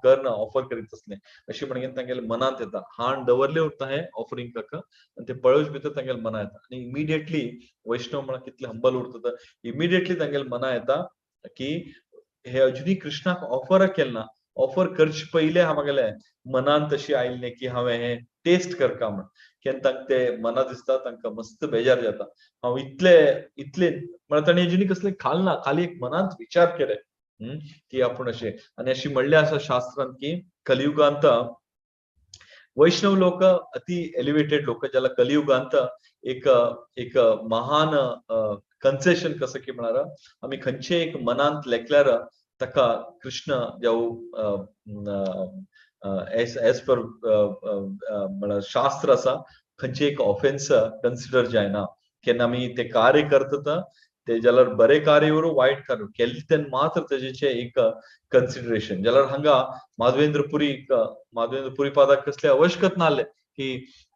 कर्ण ऑफर करीत आसले अशें म्हणून तांगेले मनांत येता. हाण दवरले उरता हे ऑफरिंग काका आनी ते पळोवचे भितर तांगेले मनां येता आनी इमिडिएटली वैष्णव म्हणा कितले हंबल उरता इमिडिएटली तांगेले मनां येता की हे अजुनूय कृष्णाक ऑफर केलें ना, ऑफर करचे पयले हांव मागेले मनान तशी आयिल्लें की हांवें हें टेस्ट करका म्हण. केन्ना तांकां ते मना दिसता तांकां मस्त बेजार जाता हांव इतले इतले म्हळ्यार तांणी अजुनूय कसलें खाल ना, खाली एक मनांत विचार केले की आपूण अशें. आनी अशी म्हणलें आसा शास्त्रांत की कलियुगांत वैष्णव लोक अति एलिवेटेड लोक, ज्याला कलियुगांत एक एक महान कन्सेशन कसं की म्हणार आमी खंयचे एक मनांत लेखल्यार ताका कृष्ण जावं एज पर म्हळ्यार शास्त्र आसा खंयचे एक ऑफेन्स कन्सिडर जायना. केन्ना आमी ते कार्य करता ते जाल्यार बरे कार्य उरूं वायट कार्य केल्ले तेन्ना मात्र तेजेचे एक कन्सिडरेशन. जाल्यार हांगा माधवेंद्रपुरी पादाक कसले आवश्यकत नासले की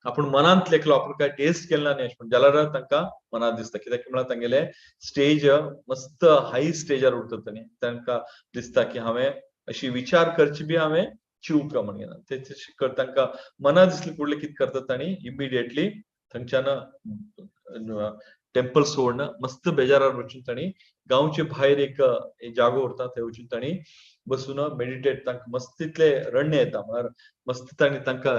आपूण मनांत लेखलो, आपूण काय टेस्ट केलें ना न्ही अशें म्हण, जाल्यार तांकां मनांत दिसता. कित्याक म्हळ्यार तांगेले स्टेज मस्त हाय स्टेजार उरता न्ही, तांकां दिसता की हांवें अशी विचार करची बी हांवें चिवका म्हण घेना. ते तांकां मनांत दिसलें फुडलें कितें करतात तांणी इमिडिएटली थंयच्यान टेम्पल सोडून मस्त बेजारार वचून तांणी गांवचे भायर एक जागो उरता थंय वचून तांणी बसून मेडिटेट. तांकां मस्त तितले रडणे येता, म्हळ्यार मस्त तांणी तांकां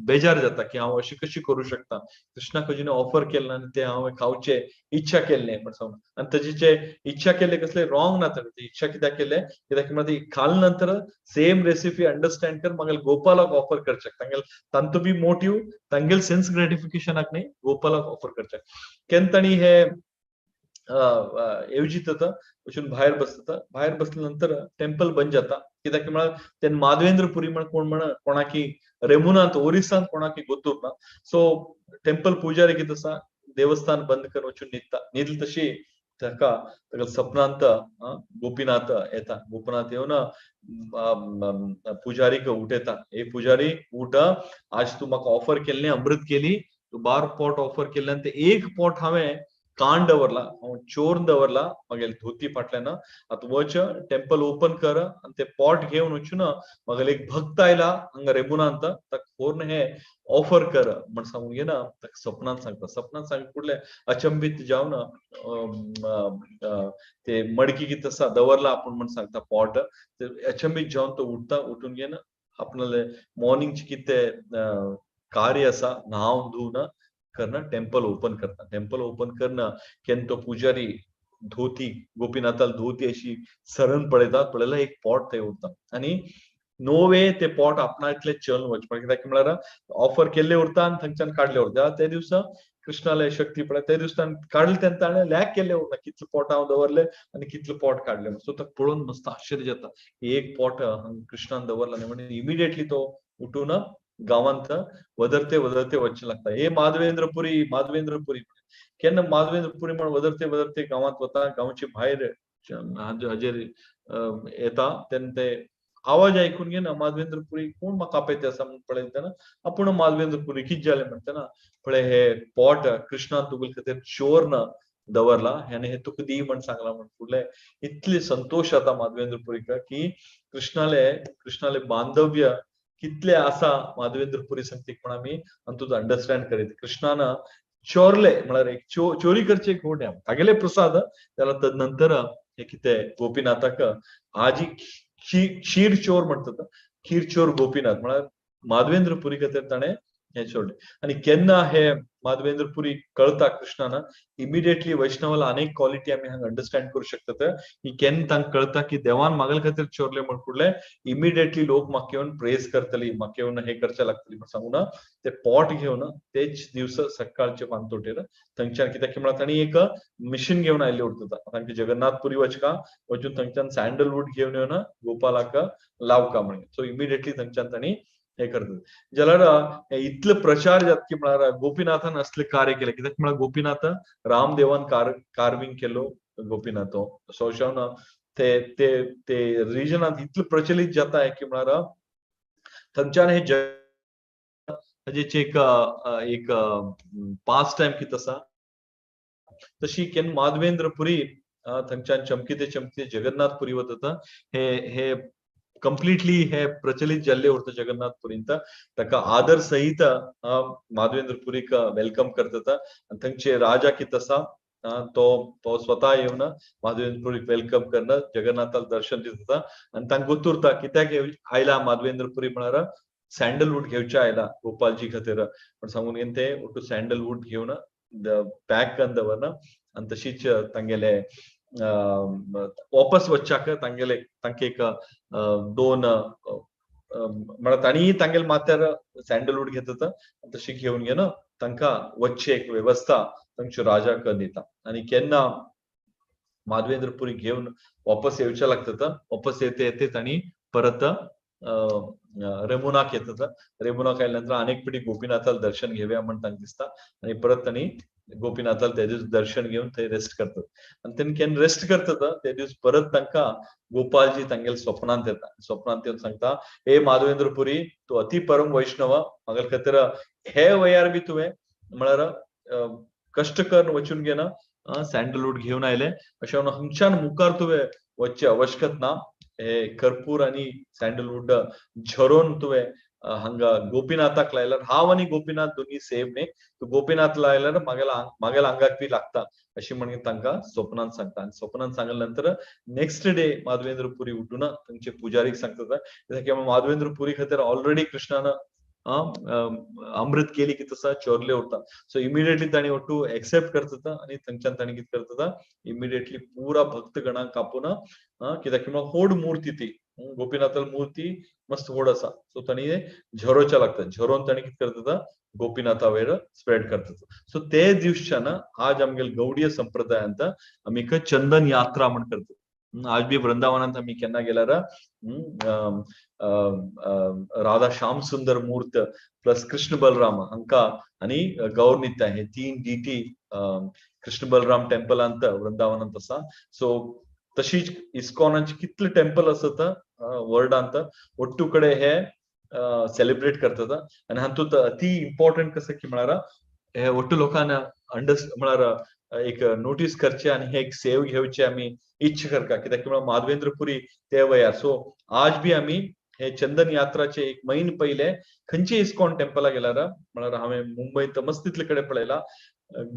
बेजार जाता की हांव अशें कशी करूं शकता, कृष्णाक अजून ऑफर केलें ना आनी तें हांवें खावचें इच्छा केल्लें म्हण सांगून. आनी ताजेचे इच्छा केल्ले कसले रॉंग ना ताणें, इच्छा कित्याक केल्लें, कित्याक म्हळ्यार ती खाल नंतर सेम रेसिपी अंडरस्टँड कर मागीर गोपालाक ऑफर करचें, तांगेल तांचो बी मोटीव तांगेल सेन्स ग्रेटिफिकेशनाक न्ही गोपालाक ऑफर करचें. केन्ना तांणी हे येवजीत वचून भायर बसता, भायर बसल्या नंतर टेम्पल बंद जाता. कित्याक म्हळ्यार तेन्ना माधवेंद्रपुरी म्हण कोण म्हण कोणाकी रेमुनांत ओरिसांत कोणाकी गोतूर ना. सो टेम्पल पुजारी कितें आसा देवस्थान बंद करून वचून न्हिदता. न्हिदले तशी ताका ताका सपनांत गोपीनाथ येता. गोपीनाथ येवन पुजारीक उठयता, हे पुजारी उठ, आज तूं म्हाका ऑफर केल्लें अमृत केली, तूं 12 पॉट ऑफर केल्ले आनी ते एक पॉट हांवें कान दवरला, हांव चोरून दवरला म्हागेले धोती फाटल्यान. आतां वच टेम्पल ओपन कर आनी ते पॉट घेवन वचून म्हागेले एक भक्त आयला हांगा रेमुनांत ताका व्हरून हे ऑफर कर म्हण सांगून घेना ताका सपनांत सांगता. सपनांत सांग फुडले अचंबीत जावन ते मडकी कितें आसा दवरला आपूण म्हण सांगता पॉट, ते अचंबीत जावन तो उठता. उठून घेवन आपणाले मॉर्निंगचे कितें कार्य आसा न्हांवन धुवन करणं टेम्पल ओपन करता. टेम्पल ओपन करणं केन्ना तो पुजारी धोती गोपीनाथाल धोती अशी सरन पळयता, पळयल्यार एक पॉट थंय उरता आनी नो वे ते पॉट आपणा इतले चलन वचपाक, कित्याक म्हळ्यार ऑफर केल्ले उरता आनी थंयच्यान काडले उरता. त्या दिवसा कृष्णाले शक्ती पळय त्या दिवसा काडले तेन्ना ताणें लॅक केल्ले उरता कितले पॉट हांव दवरले आनी कितले पॉट काडले. सो ताका पळोवन मस्त आश्चर्य जाता, एक पॉट कृष्णान दवरला न्ही म्हणून इमिडिएटली तो उठून गांवांत वदरते वदरते वचचें लागता. हे माधवेंद्रपुरी माधवेंद्रपुरी केन्ना माधवेंद्रपुरी म्हण वदरते वदरते गांवांत वता. गांवचे भायर हाजेर येता तेन्ना ते आवाज आयकून घेना माधवेंद्रपुरी कोण म्हाका आपयता आसा म्हण पळयता तेन्ना आपूण माधवेंद्रपुरी कितें जालें म्हणटना पळय हे पॉट कृष्णान तुगेले खातीर चोरन दवरला आनी हे तुका दी म्हण सांगला म्हण फुडले इतले संतोश जाता माधवेंद्रपुरीक की कृष्णाले कृष्णाले बांधव्य कितले आसा माधवेंद्रपुरी संगतीक म्हण आमी आनी अंडरस्टँड करीत. कृष्णान चोरले म्हळ्यार एक चोरी करचे एक होड तागेले प्रसाद जाल्यार तदनंतर हे कितें गोपीनाथाक आजी क्षीर चोर म्हणटात, खीर चोर गोपीनाथ म्हळ्यार माधवेंद्रपुरी खातीर ताणें हें सोडलें. आनी केन्ना हे माधवेंद्रपुरी कळता कृष्णान इमिडिएटली वैष्णवाला अनेक क्वालिटी आमी हांगा अंडरस्टँड करूं शकतात की केन्ना तांकां कळता की देवान मागले खातीर चोरले म्हण फुडले इमिडिएटली लोक म्हाका येवन प्रेज करतली, म्हाका येवन हे करचे लागतली म्हण सांगून ते पॉट घेवन तेच दिवस सकाळचे पानतोटेर थंयच्यान कित्याक म्हळ्यार तांणी एक मिशन घेवन आयिल्ले उरता. तांकां जगन्नाथपुरी वचका वचून थंयच्यान सँडलवूड घेवन येवन गोपालाक लावका म्हणून. सो इमिडिएटली थंयच्यान तांणी हे करतात. जाल्यार इतले प्रचार जाता की म्हळ्यार गोपीनाथान असले कार्य केले, कित्याक म्हळ्यार गोपीनाथ रामदेवान कार्विंग केलो गोपीनाथ सोशान ते ते ते रिजनांत इतले प्रचलित जाता की म्हळ्यार थंयच्यान हे हाजेचे एक एक पास टायम कितें आसा तशी केन्ना माधवेंद्रपुरी थंयच्यान चमकिते चमकिते जगन्नाथपुरी वता. हे हे कंप्लीटली हे प्रचलित जाल्ले उरता जगन्नाथपुरींत. ताका आदर सहित माधवेंद्रपुरीक welcome करतात आनी थंयचे राजा कितें आसा तो तो स्वता येवन माधवेंद्रपुरीक welcome करून जगन्नाथाक दर्शन दिता आनी तांकां गोतुरता कित्याक आयला माधवेंद्रपुरी म्हळ्यार सँडलवूड घेवचे आयला गोपालजी खातीर म्हण सांगून घेवन ते ओटू सँडलवूड घेवन पॅक करून दवरना आनी तशीच तांगेले वापस वच्चाक तांगेले तांकां एक दोन म्हळ्यार तांणी तांगेले माथ्यार सँडलवूड घेतात तशी घेवन घेवन तांकां वच्ची एक वेवस्था तांच्यो राजा कर दिता. आनी केन्ना माधवेंद्र पुरी घेवन वापस येवचे लागतात, वापस येते येते तांणी परत रेमुनाक येतात. रेमुनाक आयल्या नंतर अनेक पिटी गोपीनाथाला दर्शन घेवया म्हण तांकां दिसता आनी परत तांणी गोपीनाथाला त्या दीस दर्शन घेवन थंय रेस्ट करतात. आनी तेन्ना केन्ना रेस्ट करतात ते दीस परत तांकां गोपालजी तांगेले स्वप्नांत येता. स्वप्नांत येवन सांगता, हे माधवेंद्र पुरी, तूं अति परम वैष्णव, म्हाका खातीर हे वयार बी तुवें म्हळ्यार कश्ट करून वचून घेना सँडलवूड घेवन आयले, अशें म्हणून हांगच्यान मुखार तुवें वचचे आवश्यकत ना. हे कर्पूर आनी सँडलवूड झरोवन तुवें हांगा गोपीनाथाक लायल्यार हांव आनी गोपीनाथ दोनी सेम न्ही, तूं गोपीनाथ लायल्यार म्हागेल्या आंगाक बी लागता अशें म्हणून तांकां स्वप्नान सांगता. आनी स्वप्नान सांगल्या नंतर नेक्स्ट डे माधवेंद्र पुरी उठून तांचे पुजारीक सांगता की माधवेंद्र पुरी खातीर ऑलरेडी कृष्णान अमृत केली की तसा चोरले उरता. सो इमिडिएटली तांणी ಒಟ್ಟು एक्सेप्ट करता आनी थंयच्यान तांणी कितें करता, इमिडिएटली पुरा भक्तगणांक कापून कित्याक की होड मूर्ती ती गोपीनाथाल मूर्ती मस्त होड आसा. सो तांणी झरोच्या लागता, झरोन तांणी कितें करता, गोपीनाथा वयर स्प्रेड करता. सो ते दिवसच्यान आज आमगेले गौडीय संप्रदायांत आमी चंदन यात्रा म्हण करतात. आज बी वृंदावनांत आमी केन्ना गेल्यार राधा श्याम सुंदर मूर्त प्लस कृष्ण बलराम हांकां आनी गौर नित्य हे 3 डीटी कृष्ण बलराम टेम्पलांत वृंदावनांत आसा. सो तशीच इस्कॉनाचे कितले टेम्पल आसत वर्ल्डांत ಒಟ್ಟು कडेन हे सेलिब्रेट करतात. आनी हातूंत अति इम्पॉर्टंट कसं की म्हळ्यार हे ಒಟ್ಟು लोकांना म्हळ्यार एक नोटीस करचे आनी हे एक सेव घेवचे आमी इच्छा करता, कित्याक की म्हळ्यार माधवेंद्र पुरी ते वयार. सो आज बी आमी हे चंदन यात्राचे एक म्हयने पयले खंयचे इस्कॉन टेम्पला गेल्यार म्हळ्यार हांवें मुंबयत मस्त तितले कडेन पळयला,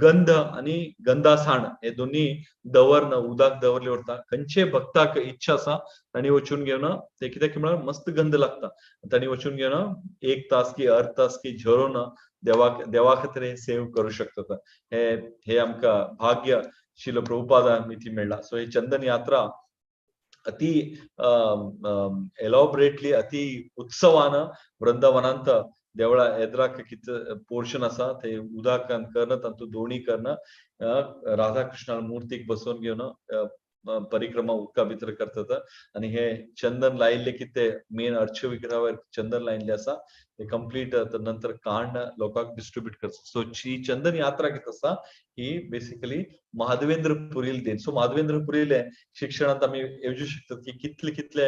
गंध आनी गंधासाण हे दोन्ही दवरन उदक दवरले उरता. खंयचे भक्ताक इच्छा आसा तांणी वचून घेवन ते कित्याक की म्हळ्यार मस्त गंध लागता, तांणी वचून घेवन 1 तास की अर्ध तास की झरोवन देवा खातीर हे सेव करू शकतात. हे हे आमकां भाग्य शिल प्रभुपादान ती मेळ्ळा. सो ही चंदन यात्रा अति एलॉबरेटली अति उत्सवान वृंदावनांत देवळा एद्राक कितें पोर्शन आसा ते उदकान करून तातूंत दोणी करून राधा कृष्णा मूर्तीक बसोवन घेवन परिक्रमा उदका भितर करतात. आनी हे चंदन लायिल्ले कितें मेन अर्च विग्रहावर चंदन लायिल्ले आसा ते कंप्लीट नंतर कांड लोकांक डिस्ट्रीब्यूट करतात. सो ही चंदन यात्रा कितें आसा ही बेसिकली माधवेंद्र पुरील then. सो माधवेंद्र पुरीले शिक्षणांत आमी येवजू शकतात की कितले कितले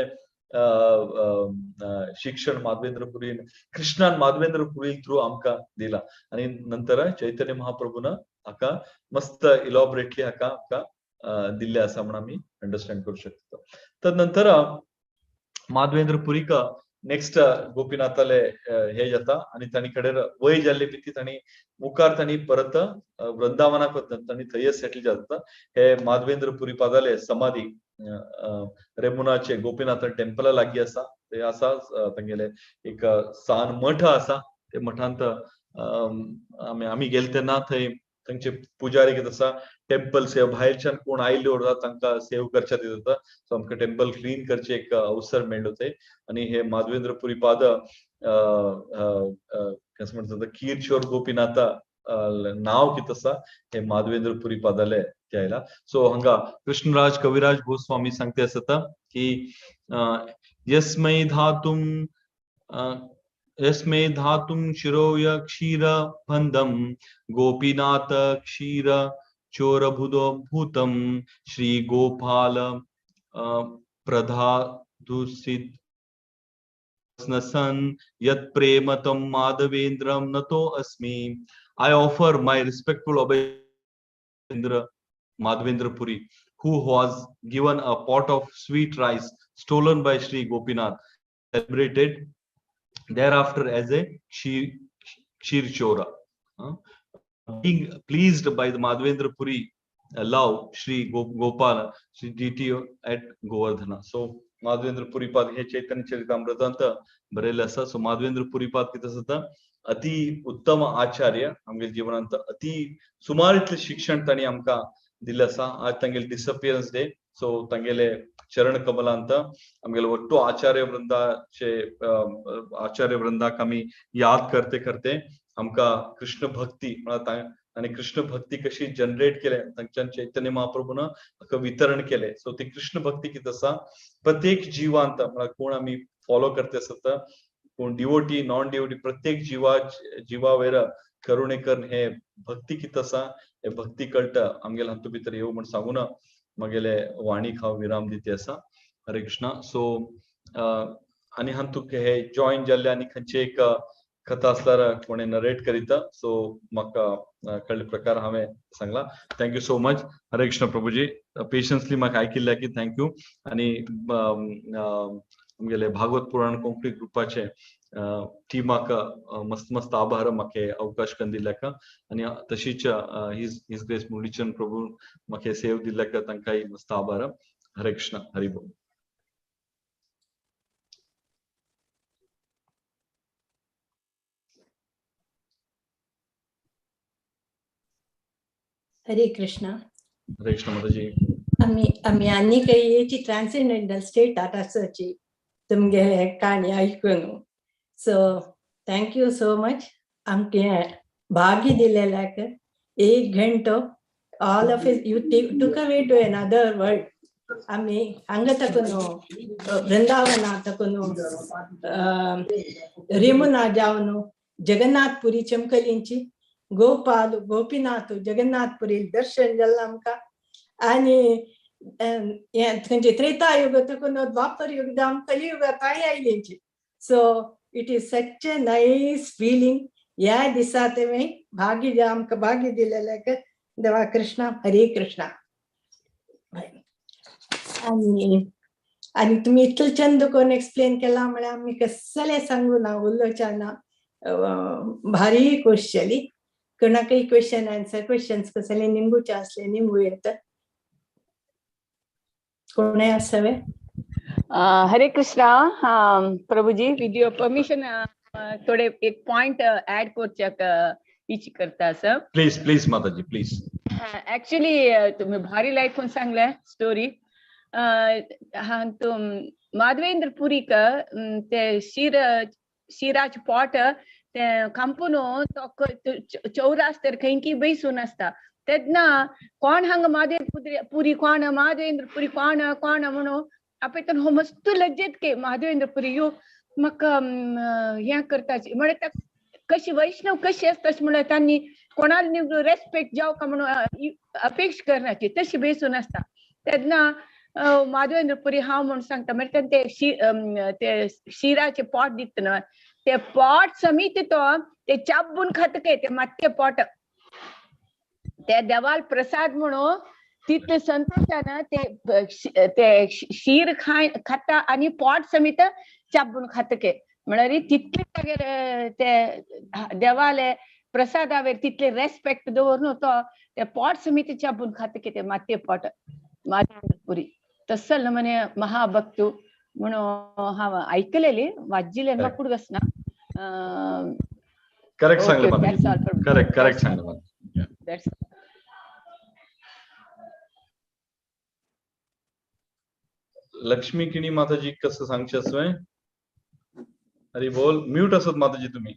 शिक्षण माधवेंद्र पुरीन कृष्णान माधवेंद्र पुरी थ्रू आमकां दिला. आनी नंतर चैतन्य महाप्रभून हाका मस्त इलॉबरेटली हाका आमकां दिल्ले आसा म्हण आमी अंडरस्टँड करू शकता. तर नंतर माधवेंद्र पुरीक नेक्स्ट गोपीनाथाले हे जाता आनी तांणी कडेन वय जाल्ले भिती तांणी मुखार तांणी परत वृंदावनाक वतात, तांणी थंय सेटल जाता. हे माधवेंद्र पुरी पादाले समाधी रेमुनाचे गोपीनाथ टेम्पला लागीं आसा, ते आसा तांगेले एक सान मठ आसा, ते मठांत आमी गेले तेन्ना थंय तांचे पुजारी कितें आसा टेम्पल सेव भायरच्यान कोण आयिल्ले उरता तांकां सेव करच्या दिता. सो आमकां टेम्पल क्लीन करचे एक अवसर मेळ्ळो थंय. आनी हे माधवेंद्र पुरी पाद कसं म्हणटात खीरचोर गोपीनाथा नाव कितें आसा हे माधवेंद्र पुरी पादाले ते आयला. सो हांगा कृष्णराज कविराज गोस्वामी सांगते आसता की यस्मै धातुं यस्मै धातुं शिरोय क्षीर बंधम गोपीनाथ क्षीर चोरभुदो भूतम श्री गोपाल प्रधादुसित सन यत प्रेम तम माधवेंद्रम नतो अस्मि. I offer my respectful obeisance Madhavendra Puri, who was given a pot of sweet rice stolen by Shri Gopinath, celebrated thereafter as a Kshir Chora. Being pleased by the Madhavendra Puri love, Shri Gopala, Shri DTO at Govardhana. So Madhavendra Puri Pad हे चैतन्य चरितामृतांत बरयल्लें आसा. So Madhavendra Puri पाद कितें आसा अति उत्तम आचार्य, आमगे जिवनांत अति सुमार इतलें शिक्षण तांणी आमकां दिल्लें आसा. आज तांगेले डिसअपियरन्स डे, सो तांगेले चरण कमलांत आमगेले ಒಟ್ಟು आचार्य वृंदाचे आचार्य वृंदाक आमी याद करते करते आमकां कृष्ण भक्ती म्हळ्यार आनी कृष्ण भक्ती कशी जनरेट केले तांच्यान चैतन्य महाप्रभून हाका वितरण केले. सो ती कृष्ण भक्ती कितें आसा प्रत्येक जिवांत म्हळ्यार कोण आमी फॉलो करते आसता कोण डिवोटी नॉन डिवोटी प्रत्येक जिवावेर करुणे करून हे भक्ती कितें आसा हे भक्ती कळटा आमगेले हातूंत भितर येवं म्हण सांगून मागेले वाणीक हांव विराम दिती आसा. हरे कृष्णा. सो आनी हातूंत हे जॉईन जाल्ले आनी खंयचे एक कथा आसल्यार कोणे नरेट करीता सो म्हाका कळ्ळे प्रकार हांवें सांगला. Thank you so much. Hare Krishna Prabhuji, patiently म्हाका आयकिल्ल्या की thank you. आनी आमगेले भागवत पुराण कोंकणी ग्रुपाचे टिमाक मस्त मस्त आभार म्हाका अवकाश करून दिल्ल्याक आनी तशीच his grace Muralichand प्रभू म्हाका सेव दिल्ल्याक तांकांय मस्त आभार. हरे कृष्ण. हरी बोल. हरे कृष्णा. हरे कृष्ण माताजी. आमी आमी आनीक हेची ट्रान्सेंडेंटल स्टेटात आसची तुमगे काणी आयकून. So thank you so much. आमकां भाग्य दिलेल्याक एक घंटो all of you took away to another world. आमी हांगा तकून वृंदावना तकून रेमुना जावन जगन्नाथपुरी चमकलींची गोपाल गोपीनाथ जगन्नाथपुरी दर्शन जालें आमकां. आनी खंयचे त्रेता युग तकून द्वापर युग जावन कलियुग तांय आयलींची. So it is such a nice feeling. ह्या दिसा तें भाग्य आमकां भाग्य दिलेलें देवा कृष्णा. हरे कृष्णा. आनी आनी तुमी इतलें चंद करून एक्सप्लेन केलां म्हळ्यार आमी कसलें सांगू ना उलोवच्या ना. भारी खोश जाली. कोणाकय क्वेश्चन आन्सर क्वेश्चन्स कसले निमगुचे आसले निमगू येता. कोणय आसा वे? Hare Krishna. Prabhuji, with your permission थोडे एक पॉइंट ऍड करच्याक इच्छा करता sir. Please please Mataji please. Actually तुम्ही भारी लायकून सांगले स्टोरी. माधवेंद्र पुरीक ते शिराचे पॉट ते कांपून तो चौरास्त्यार खंय बैसून आसता तेन्ना कोण हांगा माधवेंद्र पुरी कोण माधवेंद्र पुरी कोण कोण म्हणून आपय हो मस्त लज्जेत के माधवेंद्र पुरी यो म्हाका हें करता म्हळ्यार कशी वैष्णव कशी आसता म्हणल्यार तांणी कोणाला रेस्पेक्ट जावं का म्हणून अपेक्षा करण्याची तशी बेसून आसता तेन्ना माधवेंद्र पुरी हांव म्हणून सांगता म्हळ्यार ते शिराचे पॉट दिता न्हय ते पॉट समीत तो ते चाबून खाता काय ते मातये पॉट ते देवाल प्रसाद म्हणून तितले संतोषान ते ते शीर खाता आणि पॉट समीत चाबून खाता के म्हळ्यार तितले तागेर ते देवाले प्रसादावेर तितले रेस्पेक्ट दवरून तो ते पॉट समीत चाबून खाता के ते मातये पॉट माधवेंद्र पुरी तसल म्हणे महाभक्तू म्हणून हांव आयकलेली वाजिल्ले म्हाका कुडगस ना. करेक्ट सांगले माताजी. करेक्ट करेक्ट सांगले माताजी. लक्ष्मी किणी माताजी कसं सांगचे असं? हरी बोल. म्यूट असत माताजी तुम्ही.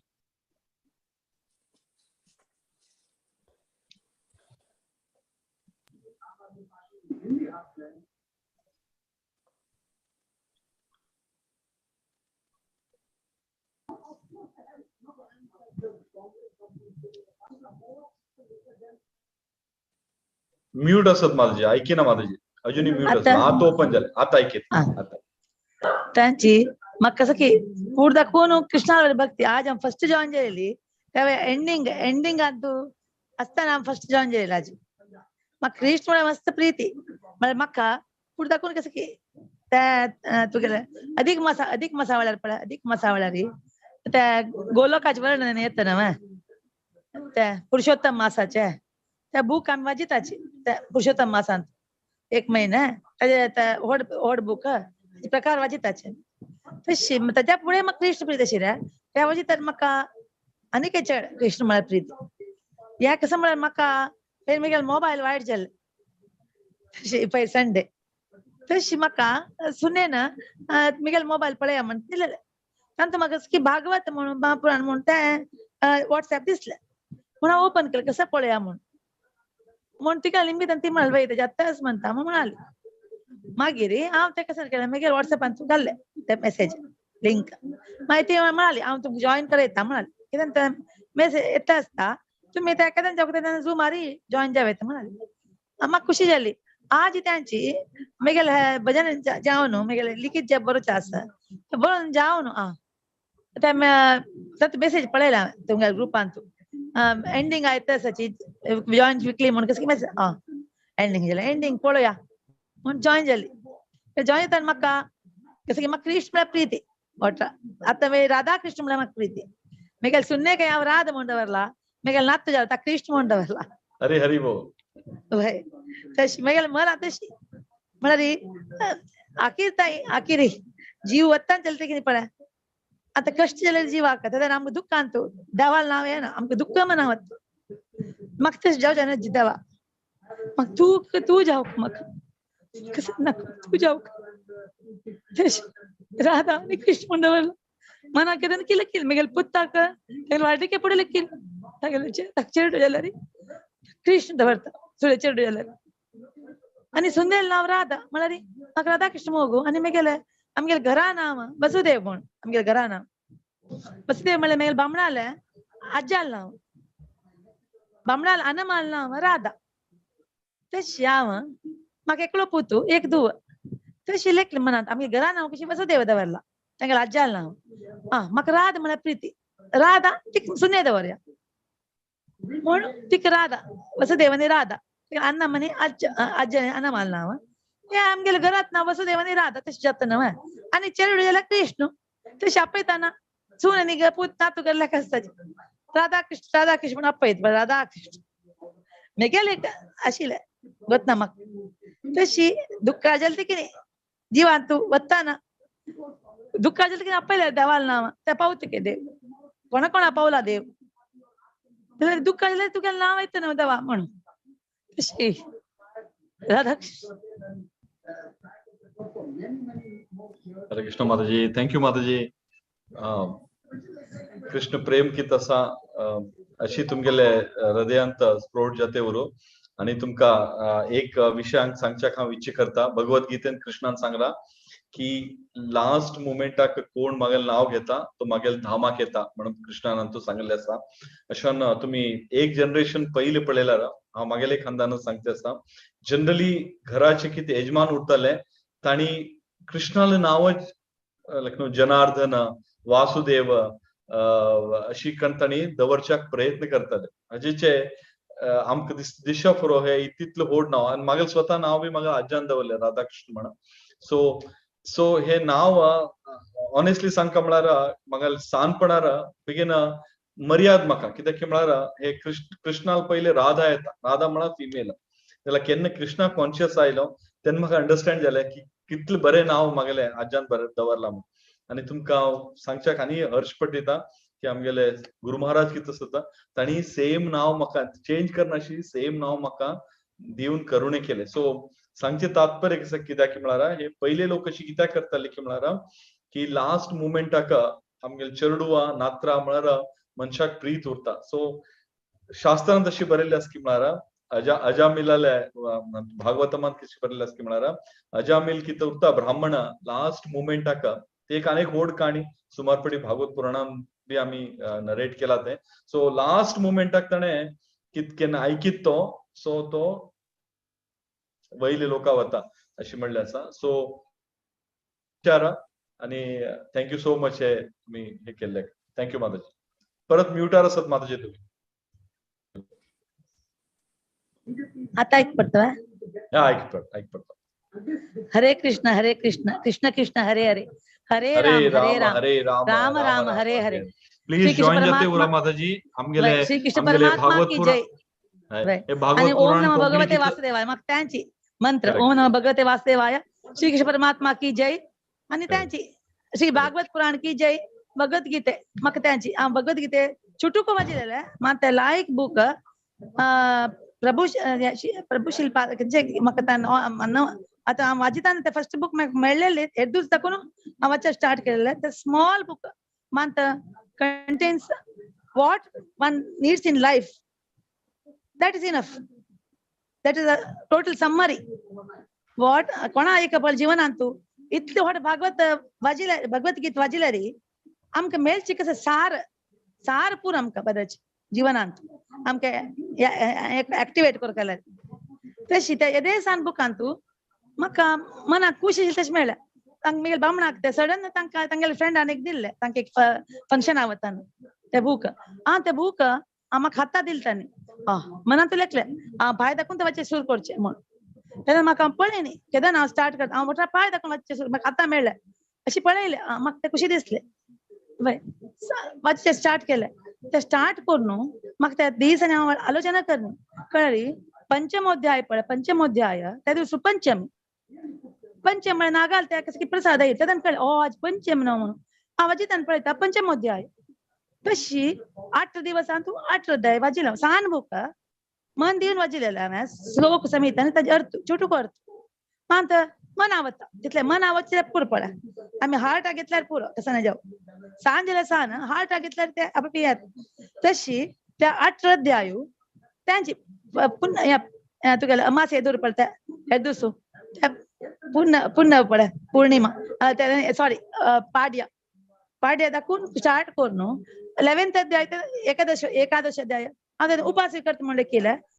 म्यूट असत माताजी, ऐके ना माताजी अजूनही म्यूट असत. आता ओपन झाले आता ऐकेत आता तांची म्हाका कसं की पूर्ण दाखवून कृष्णावर भक्ती आज आम फर्स्ट जॉईन जालेली त्यावेळी एंडिंग एंडिंग अंतू असताना आम फर्स्ट जॉईन जालेली आज म्हाका कृष्ण म्हळ्यार मस्त प्रीती म्हळ्यार म्हाका पूर्ण दाखवून कसं की त्या तुगेले अधिक मासा अधिक मासा वेळार पळय अधिक मासा वेळार त्या गोलोकाचे वर्णन येता न्हय त्या पुरुषोत्तम मासाचे त्या बूक आमी वाजिताची त्या पुरुषोत्तम मासांत एक महिना ताजे व्हड व्हड बूक प्रकार वाजिताचे तशी ताच्या फुडें म्हाका कृष्ण प्रीती आशिल्ल्या त्या वाजितात म्हाका आनी काय चड कृष्ण म्हळ्यार प्रीती. ह्या कसं म्हळ्यार म्हाका पयर म्हगेलो मोबायल वायट जालें तशें पयर संडे तशी म्हाका सुनेन मिगेल मोबायल पळया म्हण दिलेले. तांतू म्हाका की भागवत म्हणून महापुराण म्हणून तें वॉट्सएप दिसलें म्हणून हांव ओपन केलें कसं पळया म्हूण. म्हूण तिका लिंबीत ती म्हणाली बाई तेज्या आत्ताच म्हणटा म्हूण म्हणाली. मागीर हांव तेका सर केलें मागीर वॉट्सएपान घाल्लें ते मेसेज लिंक. मागीर ती म्हणाली हांव तुमकां जॉयन करयता म्हणाली. कित्याक ते मेसेज येता आसता तुमी त्या केन्ना तेन्ना झूमारी जॉयन जाव येता म्हणाली. म्हाका खुशी जाली. आज त्यांची मागीर भजन जावन मागीर लिखीत जे बरोवचें आसा बरोवन जावन आं ते तातूंत मेसेज पळयला तुमच्या ग्रुपान एंडींग आयता आसाची जॉयन क्विकली म्हूण कसली मेसेज आं एंडींग जालें एंडींग पळोवया म्हूण जॉयन जाली. जॉयन जातना म्हाका कसं की म्हाका कृष्ण म्हळ्यार प्रिती वटा आतां मागीर राधा कृष्ण म्हळ्यार म्हाका प्रिती. मागीर सुन्ने काय हांव राधा म्हूण दवरला मागीर नात्त जाला ताका कृष्ण म्हूण दवरला. हरी हरी बोल. हय तशी मागीर मला तशी म्हळ्यार आखीर ताई आखिरी जीव वत्तान चलते कितें पळय आतां कश्ट जाल्यार जिवाक तेन्ना आमकां दुख्ख अंतू देवाल नांव येना आमकां दुख्ख मनावत म्हाका तशें जावचें ना देवा म्हाका तूं तूं जावक म्हाका कसं नाका तूं जावक तशें राधा आनी कृष्ण म्हूण दवरलो मनाक केन्ना कितें केलें मागीर पुताक तागेले वार्धक्य पुडें केलें तागेले ताका चेडूं जाल्यार कृष्ण दवरता सुळे चेडूं जाल्यार. आनी सुंदेल नांव राधा म्हळ्यार म्हाका राधा कृष्ण मोगू. आनी मागीर आमगेले घरा नांव वसुदेव म्हूण आमगेले घरा नांव वसुदेव म्हळ्यार मागीर बामणाले आज्याल नांव बामणाल अनमाल नांव राधा. तशी हांव म्हाका एकलो पुतू एक धुव तशी लेखलें मनांत आमगे घरा नांव कशी वसुदेव दवरला तांगेले आज्याल नांव. आं म्हाका राधा म्हळ्यार प्रिती राधा तिका सुने दवरया म्हूण तिका राधा वसुदेव आनी राधा अण्णा म्हणी आज्ज आज्या अनमाल नांव हे आमगेले घरात नांव वसुदेव आनी राधा तशें जाता न्हय. आनी चेडूं जाल्यार कृष्ण तशें आपयतना सून आनी पूत नातू गेल्ल्याक आसता राधा कृष्ण राधा कृष्ण म्हूण आपयत राधा कृष्ण मेगेले आशिल्लें गोतना म्हाका. तशी दुख्खा जालें ती कितें जिवान तूं वत्ताना दुख्खा जालें कितें आपयलें देवाल नांव ते पावता के देव कोणा कोणा पावला देव जाल्यार दुख्खा जाल्यार तुगेलें नांव येता न्हू देवा म्हणून तशी राधा कृष्ण. हरे कृष्ण माताजी. Thank you माताजी. कृष्ण प्रेम की तसा अशी तुमगेले हृदयांत स्फोट जाते उरो. आणि तुमका एक विषयांक सांगच्याक हांव इच्छा करता. भगवद्गीतेन कृष्णान सांगला की लास्ट मुमेंटाक कोण मागेल नाव घेता तो मागेल धामाक येता म्हणून कृष्णान तो सांगले आसा. अशान तुमी एक जनरेशन पयले पळयल्यार हांव मागेले खानदानच सांगते आसा. जनरली घराचे कितें यजमान उरताले तांणी कृष्णाले नांवच लायक न्हू जनार्दन वासुदेव अशी तांणी दवरच्याक प्रयत्न करताले. हाजेचे आमकां दिशा फुरो हे तितलें व्हड नांव आनी मागीर स्वता नांव बी म्हाका आज्यान दवरलें राधाकृष्ण म्हणून. सो सो हे नांव ऑनेस्टली सांगका म्हळ्यार म्हाका सानपणार बेगीन मर्याद म्हाका कित्याक म्हळ्यार हे कृष्णाल पयले राधा येता. राधा म्हळ्यार फिमेल. जाल्यार केन्ना कृष्णा कॉन्शियस आयलो तेन्ना म्हाका अंडरस्टँड जालें की कितलें बरें नांव मागेलें आज्यान बरें दवरलां म्हूण. आनी तुमकां हांव सांगच्याक आनी हर्ष पडटा की आमगेले गुरु महाराज कितें आसता तांणी सेम नांव म्हाका चेंज करनाशी सेम नांव म्हाका दिवन करुणे केलें. सो सांगचें तात्पर्य कसं कित्याक म्हळ्यार हे पयले लोक अशी कित्याक करताले की म्हळ्यार की लास्ट मुमेंटाक आमगेले चेडवा नात्रा म्हळ्यार मनशाक प्रीत उरता. सो शास्त्रांत अशी बरयल्ली आसा की म्हळ्यार अजामिलाले भागवतमांत कशी बरयल्ली आसा की म्हळ्यार अजामिल कितें उरता ब्राह्मण लास्ट मुमेंटाक ते एक आनी एक व्हड काणी सुमारपडी भागवत पुराणान बी आमी नरेट केला ते. सो लास्ट मुमेंटाक ताणें कितकें आयकीत तो सो तो वयले लोका वता अशें म्हणलें आसा. सो विचार आनी thank you so much हे तुमी हे केल्ले. Thank you माताजी. परत म्युटार आसात माताजी तुमी. आता ऐक पडतो. ऐक पडता ऐक पडता. हरे कृष्ण कृष्ण कृष्ण हरे हरे हरे राम हरे राम हरे राम राम राम हरे हरे. प्लीज जॉइन जाते उरा माताजी. आमगेले श्री कृष्ण परमात्मा की जय. आणि ओम नमः भगवते वासुदेवाय मग त्यांची मंत्र ओम नमः भगवते वासुदेवाय श्री कृष्ण परमात्मा की जय. आणि त्यांची श्री भागवत पुराण की जय. भगवद्गीते मग त्यांची भगवद्गीते चुटुको वाचिलेले माते लायक बुक प्रभु प्रभु शिल्पा म्हाका आतां हांव वाचिताना ते फर्स्ट बुक म्हाका मेळ्ळेले, एक दीस दाखोवन हांव वाचपाक स्टार्ट केलेले. ते स्मॉल बुक मात contains what one needs in life. That is enough. That is a total summary. What कोणा एक पळ जीवनांतु इतले व्हड भागवत वाजिले, भगवत गीत वाजिल्यारी आमकां मेळची कसं सार सार पूर आमकां बरेच जीवनांत आमकां ऍक्टिवेट करतले. तशी त्या येदे सान बुकांतु म्हाका मनाक खुशी तशें मेळ्ळें. तांकां मागीर बामणाक ते सडन तांकां तांगेले फ्रेंडान एक दिल्ले, तांकां एक फंक्शन आवताना ते बूक. आ ते बूक म्हाका हाता दिल तांणी. मनांत लेखले पांय दाखोवन ते वाचचे सुरू करचे म्हूण. तेन्ना म्हाका पळयनी न्ही केन्ना हांव स्टार्ट करता, हांव म्हटल्यार पांय दाखोवन वाचचे सुरू, म्हाका आतां मेळ्ळें अशें पळयलें. म्हाका तें खुशी दिसलें. वाचचे स्टार्ट केलें. ते स्टार्ट करून म्हाका त्या दीस आनी हांव आलोचना करनी कळ्ळी. पंचमोध्याय पळय, पंचमोध्याय त्या दिवस पंचमी, पंचम म्हळ्यार नागाल त्या कसं की प्रसाद येता तेन्ना कळ्ळें, ओ आज पंचम न्हू म्हणून. हांव वाचितान पळयता पंचमोध्याय. तशी 8 दिवसांत तूं 8 अध्याय वाचिलो. सान बुक मन दिवन वाचिलेलें हांवें, श्लोक समेत आनी ताजे अर्थ छोटूक अर्थ. मात मन आवडटा तितलें, मन आवडचे पुरो पळय. आमी हार्टाक घेतल्यार पुरो, तसं नाही जावं. सान जाल्यार सान, हार्टाक घेतल्यार ते आपले येत. तशी त्या 8 अध्याय त्यांची पुन्हा तुगेले अमास येदूर पडटा हेदुसू त्या पुन्हा पुन्हा पळय पौर्णिमा, सॉरी पाड्या, पाड्या दाखवून स्टार्ट करून 11th अध्याय एकादश, एकादश अध्याय हांव उपास करता म्हणलें केलें.